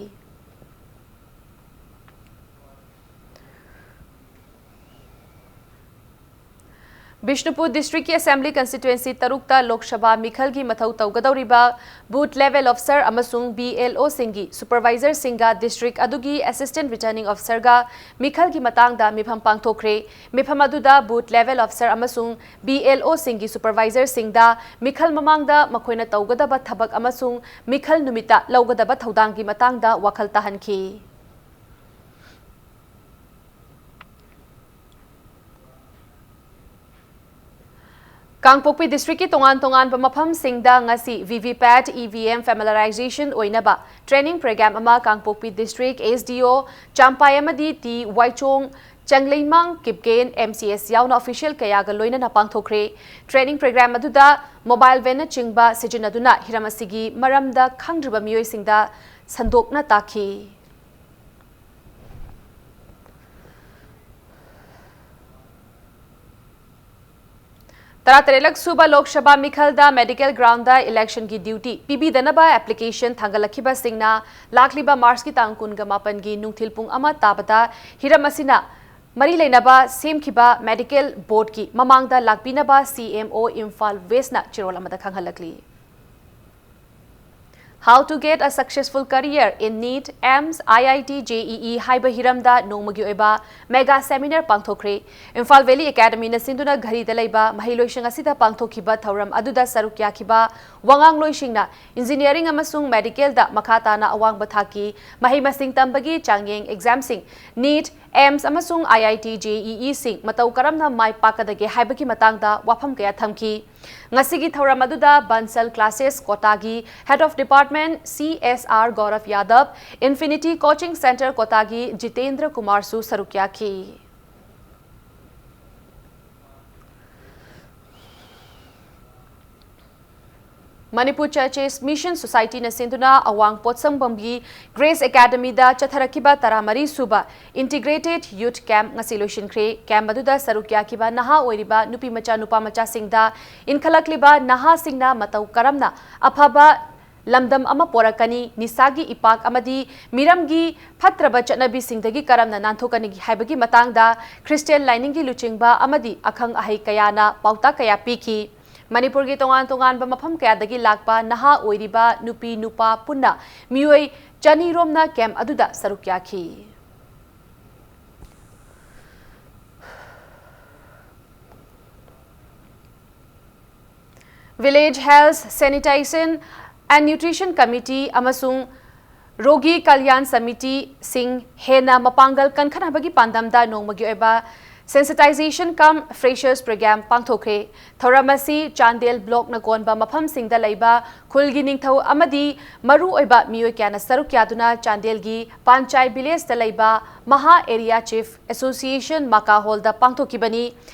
ꯕꯤꯁꯅꯨꯄꯨꯔ ꯗꯤꯁꯇ꯭ꯔꯤꯛꯀꯤ ꯑꯦꯁꯦꯝꯕ꯭ꯂꯤ ꯀꯟꯁꯇꯤꯇ꯭ꯋꯦꯟꯁꯤ ꯇꯔꯨꯛꯇ ꯂꯣꯛ ꯁꯚꯥ ꯃꯤꯈꯜꯒꯤ ꯃꯊꯧ ꯇꯧꯒꯗꯧꯔꯤꯕ ꯕꯨꯊ ꯂꯦꯚꯦꯜ ꯑꯣꯐꯤꯁꯔ ꯑꯃꯁꯨꯡ ꯕꯤ ꯑꯦꯜ ꯑꯣꯁꯤꯡꯒꯤ ꯁꯨꯄꯔꯚꯥꯏꯖꯔꯁꯤꯡꯒ ꯗꯤꯁꯇ꯭ꯔꯤꯛ ꯑꯗꯨꯒꯤ ꯑꯦꯁꯤꯁꯇꯦꯟꯠ ꯔꯤꯇꯔꯅꯤꯡ ꯑꯣꯐꯤꯁꯔꯒ ꯃꯤꯈꯜꯒꯤ ꯃꯇꯥꯡꯗ ꯃꯤꯐꯝ ꯄꯥꯡꯊꯣꯛꯈ꯭ꯔꯦ꯫ ꯃꯤꯐꯝ ꯑꯗꯨꯗ ꯕꯨꯊ ꯂꯦꯚꯦꯜ ꯑꯣꯐꯤꯁꯔ ꯑꯃꯁꯨꯡ ꯕꯤ ꯑꯦꯜ ꯑꯣꯁꯤꯡꯒꯤ ꯁꯨꯄꯔꯚꯥꯏꯖꯔꯁꯤꯡꯗ ꯃꯤꯈꯜ ꯃꯃꯥꯡꯗ ꯃꯈꯣꯏꯅ ꯇꯧꯒꯗꯕ ꯊꯕꯛ ꯑꯃꯁꯨꯡ ꯃꯤꯈꯜ ꯅꯨꯃꯤꯠꯇ ꯂꯧꯒꯗꯕ ꯊꯧꯗꯥꯡꯒꯤ ꯃꯇꯥꯡꯗ ꯋꯥꯈꯜ ꯇꯥꯍꯟꯈꯤ꯫ ꯀꯥꯡꯄꯣꯛꯄꯤ ꯗꯤꯁꯇ꯭ꯔꯤꯛꯀꯤ ꯇꯣꯉꯥꯟ ꯇꯣꯉꯥꯟꯕ ꯃꯐꯝꯁꯤꯡꯗ ꯉꯁꯤ ꯚꯤ ꯚꯤ ꯄꯦꯠ, ꯏ ꯚꯤ ꯑꯦꯝ familiarization ꯑꯣꯏꯅꯕ ꯇ꯭ꯔꯦꯅꯤꯡ ꯄ꯭ꯔꯣꯒ꯭ꯔꯥꯝ ꯑꯃ ꯀꯥꯡꯄꯣꯛꯄꯤ ꯗꯤꯁꯇ꯭ꯔꯤꯛ ꯑꯦꯁ ꯗꯤ ꯑꯣ ꯆꯥꯝꯄꯥꯏ ꯑꯃꯗꯤ T ꯋꯥꯏꯆꯣꯡ, ꯆꯪꯂꯩꯃꯥꯡ Kipgen, M C S ꯌꯥꯎꯅ ꯑꯣꯐꯤꯁꯤꯌꯦꯜ ꯀꯌꯥꯒ ꯂꯣꯏꯅꯅ ꯄꯥꯡꯊꯣꯛꯈ꯭ꯔꯦ꯫ ꯇ꯭ꯔꯦꯅꯤꯡ ꯄ꯭ꯔꯣꯒ꯭ꯔꯥꯝ ꯑꯗꯨꯗ ꯃꯣꯕꯥꯏꯜ ꯚꯦꯟꯅꯆꯤꯡꯕ ꯁꯤꯖꯤꯟꯅꯗꯨꯅ ꯍꯤꯔꯝ ꯑꯁꯤꯒꯤ ꯃꯔꯝꯗ ꯈꯪꯗ꯭ꯔꯤꯕ ꯃꯤꯑꯣꯏꯁꯤꯡꯗ ꯁꯟꯗꯣꯛꯅ ꯇꯥꯛꯈꯤ꯫ ꯇꯔꯥꯇꯔꯦꯠꯂꯛ ꯁꯨꯕ Lok Sabha ꯃꯤꯈꯜꯗ medical ground ꯏꯂꯦꯛꯁꯟꯒꯤ duty ꯄꯤꯕꯤꯗꯅꯕ application ꯊꯥꯡꯒꯠꯂꯛꯈꯤꯕꯁꯤꯡꯅ ꯂꯥꯛꯂꯤꯕ ꯃꯥꯔꯆꯀꯤ ꯇꯥꯡ ꯀꯨꯟꯒ ꯃꯥꯄꯟꯒꯤ ꯅꯨꯡꯊꯤꯜ ꯄꯨꯡ ꯑꯃ ꯇꯥꯕꯗ ꯍꯤꯔꯝ ꯑꯁꯤꯅ ꯃꯔꯤ ꯂꯩꯅꯕ ꯁꯦꯝꯈꯤꯕ ꯃꯦꯗꯤꯀꯦꯜ ꯕꯣꯔꯗꯀꯤ ꯃꯃꯥꯡꯗ ꯂꯥꯛꯄꯤꯅꯕ ꯁꯤ ꯑꯦꯝ ꯑꯣ ꯏꯝꯐꯥꯜ ꯋꯦꯁꯅ ꯆꯦꯔꯣꯜ ꯑꯃꯗ ꯈꯪꯍꯜꯂꯛꯂꯤ꯫ How to get a successful career in NEET, AIIMS, IIT, JEE ꯍꯥꯏꯕ ꯍꯤꯔꯝꯗ ꯅꯣꯡꯃꯒꯤ ꯑꯣꯏꯕ ꯃꯦꯒꯥ ꯁꯦꯃꯤꯅꯥꯔ ꯄꯥꯡꯊꯣꯛꯈ꯭ꯔꯦ꯫ ꯏꯝꯐꯥꯜ ꯚꯦꯂꯤ ꯑꯦꯀꯥꯗꯃꯤꯅ ꯁꯤꯟꯗꯨꯅ ꯘꯔꯤꯗ ꯂꯩꯕ ꯃꯍꯩꯂꯣꯏꯁꯪ ꯑꯁꯤꯗ ꯄꯥꯡꯊꯣꯛꯈꯤꯕ ꯊꯧꯔꯝ ꯑꯗꯨꯗ ꯁꯔꯨꯛ ꯌꯥꯈꯤꯕ ꯋꯥꯉꯥꯡꯂꯣꯏꯁꯤꯡꯅ ꯏꯟꯖꯤꯅꯤꯌꯥꯔꯤꯡ ꯑꯃꯁꯨꯡ ꯃꯦꯗꯤꯀꯦꯜꯗ ꯃꯈꯥ ꯇꯥꯅ ꯑꯋꯥꯡꯕ ꯊꯥꯛꯀꯤ ꯃꯍꯩ ꯃꯁꯤꯡ ꯇꯝꯕꯒꯤ ꯆꯥꯡꯌꯦꯡ ꯑꯦꯛꯖꯥꯝꯁꯤꯡ, NEET, AIIMS ꯑꯃꯁꯨꯡ IIT, JEE ꯁꯤꯡ ꯃꯇꯧ ꯀꯔꯝꯅ ꯃꯥꯏ ꯄꯥꯛꯀꯗꯒꯦ ꯍꯥꯏꯕꯒꯤ ꯃꯇꯥꯡꯗ ꯋꯥꯐꯝ ꯀꯌꯥ ꯊꯝꯈꯤ꯫ ꯉꯁꯤꯒꯤ ꯊꯧꯔꯝ ꯑꯗꯨꯗ ꯕꯟꯁꯜ ꯀ꯭ꯂꯥꯁꯦꯁ ꯀꯣꯇꯥꯒꯤ Head of Department CSR Gaurav Yadav, infinity coaching centre ꯀꯣꯇꯥꯒꯤ ꯖꯤꯇꯦꯟꯗ꯭ꯔ ꯀꯨꯃꯥꯔꯁꯨ ꯁꯔꯨꯛ ꯌꯥꯈꯤ꯫ ꯃꯅꯤꯄꯨꯔ ꯆꯔꯆꯦꯁ ꯃꯤꯁꯟ ꯁꯣꯁꯥꯏꯇꯤꯅ ꯁꯤꯟꯗꯨꯅ ꯑꯋꯥꯡ ꯄꯣꯠꯁꯪꯕꯝꯒꯤ ꯒ꯭ꯔꯦꯁ ꯑꯦꯀꯥꯗꯃꯤꯗ ꯆꯠꯊꯔꯛꯈꯤꯕ ꯇꯔꯥꯃꯔꯤ ꯁꯨꯕ ꯏꯟꯇꯤꯒ꯭ꯔꯦꯇꯦꯗ ꯌꯨꯊ ꯀꯦꯝꯞ ꯉꯁꯤ ꯂꯣꯏꯁꯤꯟꯈ꯭ꯔꯦ꯫ ꯀꯦꯝꯞ ꯑꯗꯨꯗ ꯁꯔꯨꯛ ꯌꯥꯈꯤꯕ ꯅꯍꯥ ꯑꯣꯏꯔꯤꯕ ꯅꯨꯄꯤ ꯃꯆꯥ, ꯅꯨꯄꯥ ꯃꯆꯥꯁꯤꯡꯗ ꯏꯟꯈꯠꯂꯛꯂꯤꯕ ꯅꯍꯥꯁꯤꯡꯅ ꯃꯇꯧ ꯀꯔꯝꯅ ꯑꯐꯕ ꯂꯝꯗꯝ ꯑꯃ ꯄꯣꯔꯛꯀꯅꯤ, ꯅꯤꯁꯥꯒꯤ ꯏꯄꯥꯛ ꯑꯃꯗꯤ ꯃꯤꯔꯝꯒꯤ ꯐꯠꯇ꯭ꯔꯕ ꯆꯠꯅꯕꯤꯁꯤꯡꯗꯒꯤ ꯀꯔꯝꯅ ꯅꯥꯟꯊꯣꯛꯀꯅꯤ ꯍꯥꯏꯕꯒꯤ ꯃꯇꯥꯡꯗ ꯈ꯭ꯔꯤꯁꯇꯤꯌꯥꯟ ꯂꯥꯏꯅꯤꯡꯒꯤ ꯂꯨꯆꯤꯡꯕ ꯑꯃꯗꯤ ꯑꯈꯪ ꯑꯍꯩ ꯀꯌꯥꯅ ꯄꯥꯎꯇꯥꯛ ꯀꯌꯥ ꯄꯤꯈꯤ꯫ ꯃꯅꯤꯄꯨꯔꯒꯤ ꯇꯣꯉꯥꯟ ꯇꯣꯉꯥꯟꯕ ꯃꯐꯝ ꯀꯌꯥꯗꯒꯤ ꯂꯥꯛꯄ ꯅꯍꯥ ꯑꯣꯏꯔꯤꯕ ꯅꯨꯄꯤ ꯅꯨꯄꯥ ꯄꯨꯟꯅ ꯃꯤꯑꯣꯏ ꯆꯅꯤ ꯔꯣꯝꯅ ꯀꯦꯝꯞ ꯑꯗꯨꯗ ꯁꯔꯨꯛ ꯌꯥꯈꯤ꯫ Village Health, Sanitation and Nutrition Committee ꯑꯃꯁꯨꯡ ꯔꯣꯒꯤ ꯀꯜꯌꯥꯟ ꯁꯃꯤꯇꯤꯁꯤꯡ ꯍꯦꯟꯅ ꯃꯄꯥꯡꯒꯜ ꯀꯟꯈꯠꯅꯕꯒꯤ ꯄꯥꯟꯗꯝꯗ ꯅꯣꯡꯃꯒꯤ ꯑꯣꯏꯕ Sensitization cum Freshers Program ꯄꯥꯡꯊꯣꯛꯈ꯭ꯔꯦ꯫ ꯊꯧꯔꯝ ꯑꯁꯤ ꯆꯥꯟꯗꯦꯜ ꯕ꯭ꯂꯣꯛꯅ ꯀꯣꯟꯕ ꯃꯐꯝꯁꯤꯡꯗ ꯂꯩꯕ ꯈꯨꯜꯒꯤ ꯅꯤꯡꯊꯧ ꯑꯃꯗꯤ ꯃꯔꯨꯑꯣꯏꯕ ꯃꯤꯑꯣꯏ ꯀꯌꯥꯅ ꯁꯔꯨꯛ ꯌꯥꯗꯨꯅ ꯆꯥꯟꯗꯦꯜꯒꯤ ꯄꯥꯟꯆꯥꯏ ꯚꯤꯂꯦꯖꯇ ꯂꯩꯕ ꯃꯍꯥ ꯑꯦꯔꯤꯌꯥ ꯆꯤꯐ ꯑꯦꯁꯣꯁꯤꯌꯦꯁꯟ ꯃꯀꯥ ꯍꯣꯜꯗ ꯄꯥꯡꯊꯣꯛꯈꯤꯕꯅꯤ꯫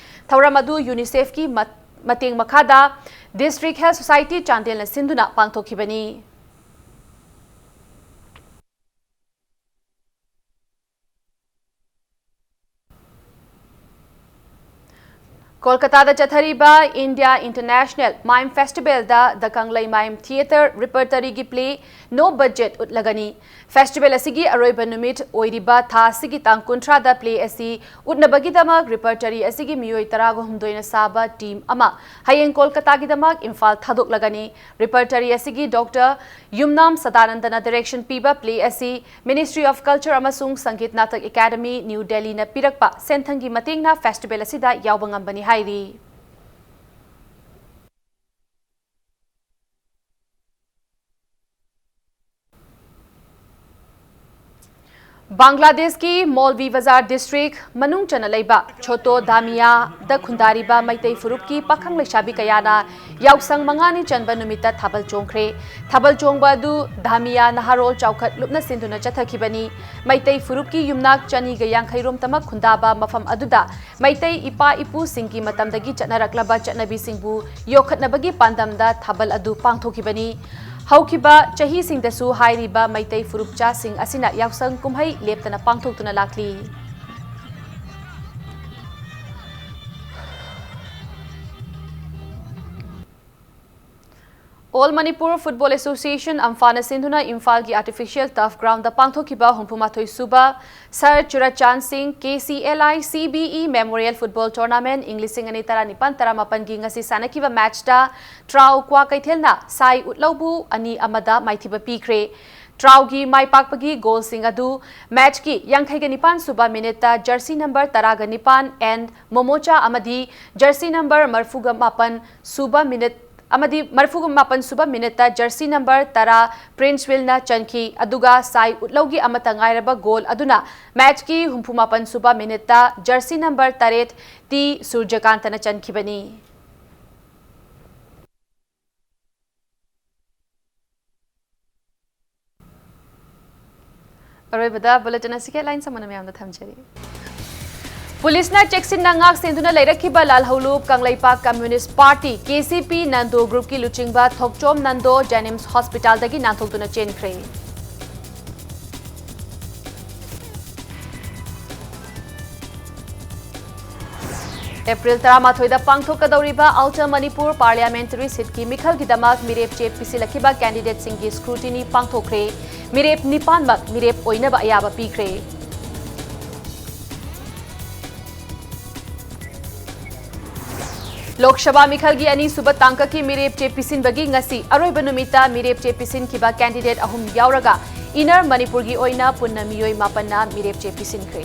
ꯊꯧꯔꯝ ꯑꯗꯨ ꯌꯨꯅꯤꯁꯦꯐꯀꯤ ꯃꯠ-, ꯃꯇꯦꯡ ꯃꯈꯥꯗ ꯗꯤꯁꯇ꯭ꯔꯤꯛ ꯍꯦꯜꯊ ꯁꯣꯁꯥꯏꯇꯤ ꯆꯥꯟꯗꯦꯜꯅ ꯁꯤꯟꯗꯨꯅ ꯄꯥꯡꯊꯣꯛꯈꯤꯕꯅꯤ꯫ ꯀꯣꯜꯀꯇꯥꯗ ꯆꯠꯊꯔꯤꯕ ꯏꯟꯗꯤꯌꯥ ꯏꯟꯇꯔꯅꯦꯁꯅꯦꯜ ꯃꯥꯏꯝ ꯐꯦꯁꯇꯤꯚꯦꯜꯗ ꯗ ꯀꯪꯂꯩꯃꯥꯏꯝ ꯊꯤꯌꯦꯇꯔ ꯔꯤꯄꯔꯇꯔꯤꯒꯤ ꯄ꯭ꯂꯦ ꯅꯣ ꯕꯖꯦꯠ ꯎꯠꯂꯒꯅꯤ꯫ ꯐꯦꯁꯇꯤꯚꯦꯜ ꯑꯁꯤꯒꯤ ꯑꯔꯣꯏꯕ ꯅꯨꯃꯤꯠ ꯑꯣꯏꯔꯤꯕ ꯊꯥ ꯑꯁꯤꯒꯤ ꯇꯥꯡ ꯀꯨꯟꯊ꯭ꯔꯥꯗ ꯄ꯭ꯂꯦ ꯑꯁꯤ ꯎꯠꯅꯕꯒꯤꯗꯃꯛ ꯔꯤꯄꯔꯇꯔꯤ ꯑꯁꯤꯒꯤ ꯃꯤꯑꯣꯏ ꯇꯔꯥꯒ ꯍꯨꯝꯗꯣꯏꯅ ꯁꯥꯕ ꯇꯤꯝ ꯑꯃ ꯍꯌꯦꯡ ꯀꯣꯜꯀꯇꯥꯒꯤꯗꯃꯛ ꯏꯝꯐꯥꯜ ꯊꯥꯗꯣꯛꯂꯒꯅꯤ꯫ ꯔꯤꯄꯔꯇꯔꯤ ꯑꯁꯤꯒꯤ ꯗꯣꯛꯇꯔ ꯌꯨꯝꯅꯥꯝ ꯁꯗꯥꯅꯟꯗꯅ ꯗꯥꯏꯔꯦꯛꯁꯟ ꯄꯤꯕ ꯄ꯭ꯂꯦ ꯑꯁꯤ Ministry of Culture ꯑꯃꯁꯨꯡ ꯁꯪꯒꯤꯠ ꯅꯥꯇꯛ ꯑꯦꯀꯥꯗꯃꯤ, ꯅ꯭ꯌꯨ ꯗꯦꯜꯂꯤꯅ ꯄꯤꯔꯛꯄ ꯁꯦꯟꯊꯪꯒꯤ ꯃꯇꯦꯡꯅ ꯐꯦꯁꯇꯤꯚꯦꯜ ꯑꯁꯤꯗ ꯌꯥꯎꯕ ꯉꯝꯕꯅꯤ ꯍꯥꯏꯔꯤ꯫ ꯕꯪꯒ꯭ꯂꯥꯗꯦꯁꯀꯤ ꯃꯧꯜꯚꯤꯕꯥꯖꯥꯔ ꯗꯤꯁꯇ꯭ꯔꯤꯛ ꯃꯅꯨꯡ ꯆꯟꯅ ꯂꯩꯕ ꯆꯣꯇꯣ ꯗꯥꯃꯤꯌꯥꯗ ꯈꯨꯟꯗꯥꯔꯤꯕ ꯃꯩꯇꯩ ꯐꯨꯔꯨꯞꯀꯤ ꯄꯥꯈꯪ ꯂꯩꯁꯥꯕꯤ ꯀꯌꯥꯅ ꯌꯥꯎꯁꯪ ꯃꯉꯥꯅꯤ ꯆꯟꯕ ꯅꯨꯃꯤꯠꯇ ꯊꯥꯕꯜ ꯆꯣꯡꯈ꯭ꯔꯦ꯫ ꯊꯥꯕꯜ ꯆꯣꯡꯕ ꯑꯗꯨ ꯗꯥꯃꯤꯌꯥ ꯅꯍꯥꯔꯣꯜ ꯆꯥꯎꯈꯠ ꯂꯨꯞꯅ ꯁꯤꯟꯗꯨꯅ ꯆꯠꯊꯈꯤꯕꯅꯤ꯫ ꯃꯩꯇꯩ ꯐꯨꯔꯨꯞꯀꯤ ꯌꯨꯝꯅꯥꯛ ꯆꯅꯤꯒ ꯌꯥꯡꯈꯩ ꯔꯣꯝꯇꯃꯛ ꯈꯨꯟꯗꯥꯕ ꯃꯐꯝ ꯑꯗꯨꯗ ꯃꯩꯇꯩ ꯏꯄꯥ ꯏꯄꯨꯁꯤꯡꯒꯤ ꯃꯇꯝꯗꯒꯤ ꯆꯠꯅꯔꯛꯂꯕ ꯆꯠꯅꯕꯤꯁꯤꯡꯕꯨ ꯌꯣꯛꯈꯠꯅꯕꯒꯤ ꯄꯥꯟꯗꯝꯗ ꯊꯥꯕꯜ ꯑꯗꯨ ꯄꯥꯡꯊꯣꯛꯈꯤꯕꯅꯤ꯫ ꯍꯧꯈꯤꯕ ꯆꯍꯤꯁꯤꯡꯗꯁꯨ ꯍꯥꯏꯔꯤꯕ ꯃꯩꯇꯩ ꯐꯨꯔꯨꯞꯆꯥꯁꯤꯡ ꯑꯁꯤꯅ ꯌꯥꯎꯁꯪ ꯀꯨꯝꯍꯩ ꯂꯦꯞꯇꯅ ꯄꯥꯡꯊꯣꯛꯇꯨꯅ ꯂꯥꯛꯂꯤ꯫ All Manipur Football Association, ꯑꯝꯐꯥꯅ ꯁꯤꯟꯗꯨꯅ ꯏꯝꯐꯥꯜꯒꯤ artificial turf ground ꯗ ꯄꯥꯡꯊꯣꯛꯈꯤꯕ ꯍꯨꯝꯐꯨ ꯃꯥꯊꯣꯏ ꯁꯨꯕ Sir Churachand's Singh K C L I C B E Memorial Football Tournament ꯏꯪ ꯂꯤꯁꯤꯡ ꯑꯅꯤ ꯇꯔꯥꯅꯤꯄꯥꯟ ꯇꯔꯥꯃꯥꯄꯟꯒꯤ ꯉꯁꯤ ꯁꯥꯟꯅꯈꯤꯕ match ꯇ ꯇ꯭ꯔꯥꯎ ꯀ꯭ꯋꯥꯀꯩꯊꯦꯜꯅ ꯁꯥꯏ ꯎꯠꯂꯧꯕꯨ ꯑꯅꯤ ꯑꯃꯗ ꯃꯥꯏꯊꯤꯕ ꯄꯤꯈ꯭ꯔꯦ꯫ ꯇ꯭ꯔꯥꯎꯒꯤ ꯃꯥꯏ ꯄꯥꯛꯄꯒꯤ goal ꯁꯤꯡ ꯑꯗꯨ match ꯀꯤ ꯌꯥꯡꯈꯩꯒ ꯅꯤꯄꯥꯟ ꯁꯨꯕ minute ꯇ jersey number ꯇꯔꯥꯒ ꯅꯤꯄꯥꯟ N ꯃꯣꯃꯣꯆꯥ ꯑꯃꯗꯤ jersey number ꯃꯔꯤꯐꯨꯒ ꯃꯥꯄꯟ ꯁꯨꯕ minute ꯑꯃꯗꯤ ꯃꯔꯤꯐꯨꯒ ꯃꯥꯄꯟ ꯁꯨꯕ minute ꯇ jersey number ꯇꯔꯥ Prince Will ꯅ ꯆꯟꯈꯤ꯫ ꯑꯗꯨꯒ ꯁꯥꯏ ꯎꯠꯂꯧꯒꯤ ꯑꯃꯠꯇ ꯉꯥꯏꯔꯕ goal ꯑꯗꯨꯅ match ꯀꯤ ꯍꯨꯝꯐꯨ ꯃꯥꯄꯟ ꯁꯨꯕ minute ꯇ jersey number ꯇꯔꯦꯠ T ꯁꯨꯔꯖꯀꯥꯟꯇꯅ ꯆꯟꯈꯤꯕꯅꯤ꯫ ꯑꯔꯣꯏꯕꯗ bulletin ꯑꯁꯤꯒꯤ headlines ꯑꯃꯅ ꯃꯌꯥꯝꯗ ꯊꯝꯖꯔꯤ꯫ ꯄꯨꯂꯤꯁꯅ ꯆꯦꯛꯁꯤꯟꯅ ꯉꯥꯛ ꯁꯦꯟꯗꯨꯅ ꯂꯩꯔꯛꯈꯤꯕ ꯂꯥꯜꯍꯧꯂꯨꯞ Kangleipak Communist Party, K C P, Nando group ꯀꯤ ꯂꯨꯆꯤꯡꯕ ꯊꯣꯛꯆꯣꯝ ꯅꯟꯗꯣ JNIMS hospital ꯗꯒꯤ ꯅꯥꯟꯊꯣꯛꯇꯨꯅ ꯆꯦꯟꯈ꯭ꯔꯦ꯫ ꯑꯦꯄ꯭ꯔꯤꯜ ꯇꯔꯥꯃꯥꯊꯣꯏꯗ ꯄꯥꯡꯊꯣꯛꯀꯗꯧꯔꯤꯕ Outer Manipur Parliamentary Seat ꯀꯤ ꯃꯤꯈꯜꯒꯤꯗꯃꯛ ꯃꯤꯔꯦꯞ ꯆꯦ ꯄꯤꯁꯤꯜꯂꯛꯈꯤꯕ candidate ꯁꯤꯡꯒꯤ scrutiny ꯄꯥꯡꯊꯣꯛꯈ꯭ꯔꯦ꯫ ꯃꯤꯔꯦꯞ ꯅꯤꯄꯥꯟꯃꯛ ꯃꯤꯔꯦꯞ ꯑꯣꯏꯅꯕ ꯑꯌꯥꯕ ꯄꯤꯈ꯭ꯔꯦ꯫ ꯂꯣꯛ ꯁꯚꯥ ꯃꯤꯈꯜꯒꯤ ꯑꯅꯤꯁꯨꯕ ꯇꯥꯡꯀꯛꯀꯤ ꯃꯤꯔꯦꯞ ꯆꯦ ꯄꯤꯁꯤꯟꯕꯒꯤ ꯉꯁꯤ ꯑꯔꯣꯏꯕ ꯅꯨꯃꯤꯠꯇ ꯃꯤꯔꯦꯞ ꯆꯦ ꯄꯤꯁꯤꯟꯈꯤꯕ candidate ꯑꯍꯨꯝ ꯌꯥꯎꯔꯒ Inner ꯃꯅꯤꯄꯨꯔꯒꯤ ꯑꯣꯏꯅ ꯄꯨꯟꯅ ꯃꯤꯑꯣꯏ ꯃꯥꯄꯟꯅ ꯃꯤꯔꯦꯞ ꯆꯦ ꯄꯤꯁꯤꯟꯈ꯭ꯔꯦ꯫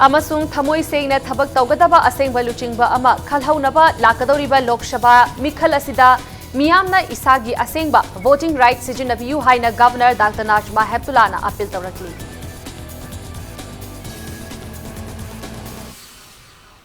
ꯑꯃꯁꯨꯡ ꯊꯃꯣꯏ ꯁꯦꯡꯅ ꯊꯕꯛ ꯇꯧꯒꯗꯕ ꯑꯁꯦꯡꯕ ꯂꯨꯆꯤꯡꯕ ꯑꯃ ꯈꯜꯍꯧꯅꯕ ꯂꯥꯛꯀꯗꯧꯔꯤꯕ ꯂꯣꯛ ꯁꯚꯥ ꯃꯤꯈꯜ ꯑꯁꯤꯗ ꯃꯤꯌꯥꯝꯅ ꯏꯁꯥꯒꯤ ꯑꯁꯦꯡꯕ voting right ꯁꯤꯖꯤꯟꯅꯕꯤꯌꯨ ꯍꯥꯏꯅ Governor Doctor Najma Heptullahꯅ appeal ꯇꯧꯔꯛꯂꯤ꯫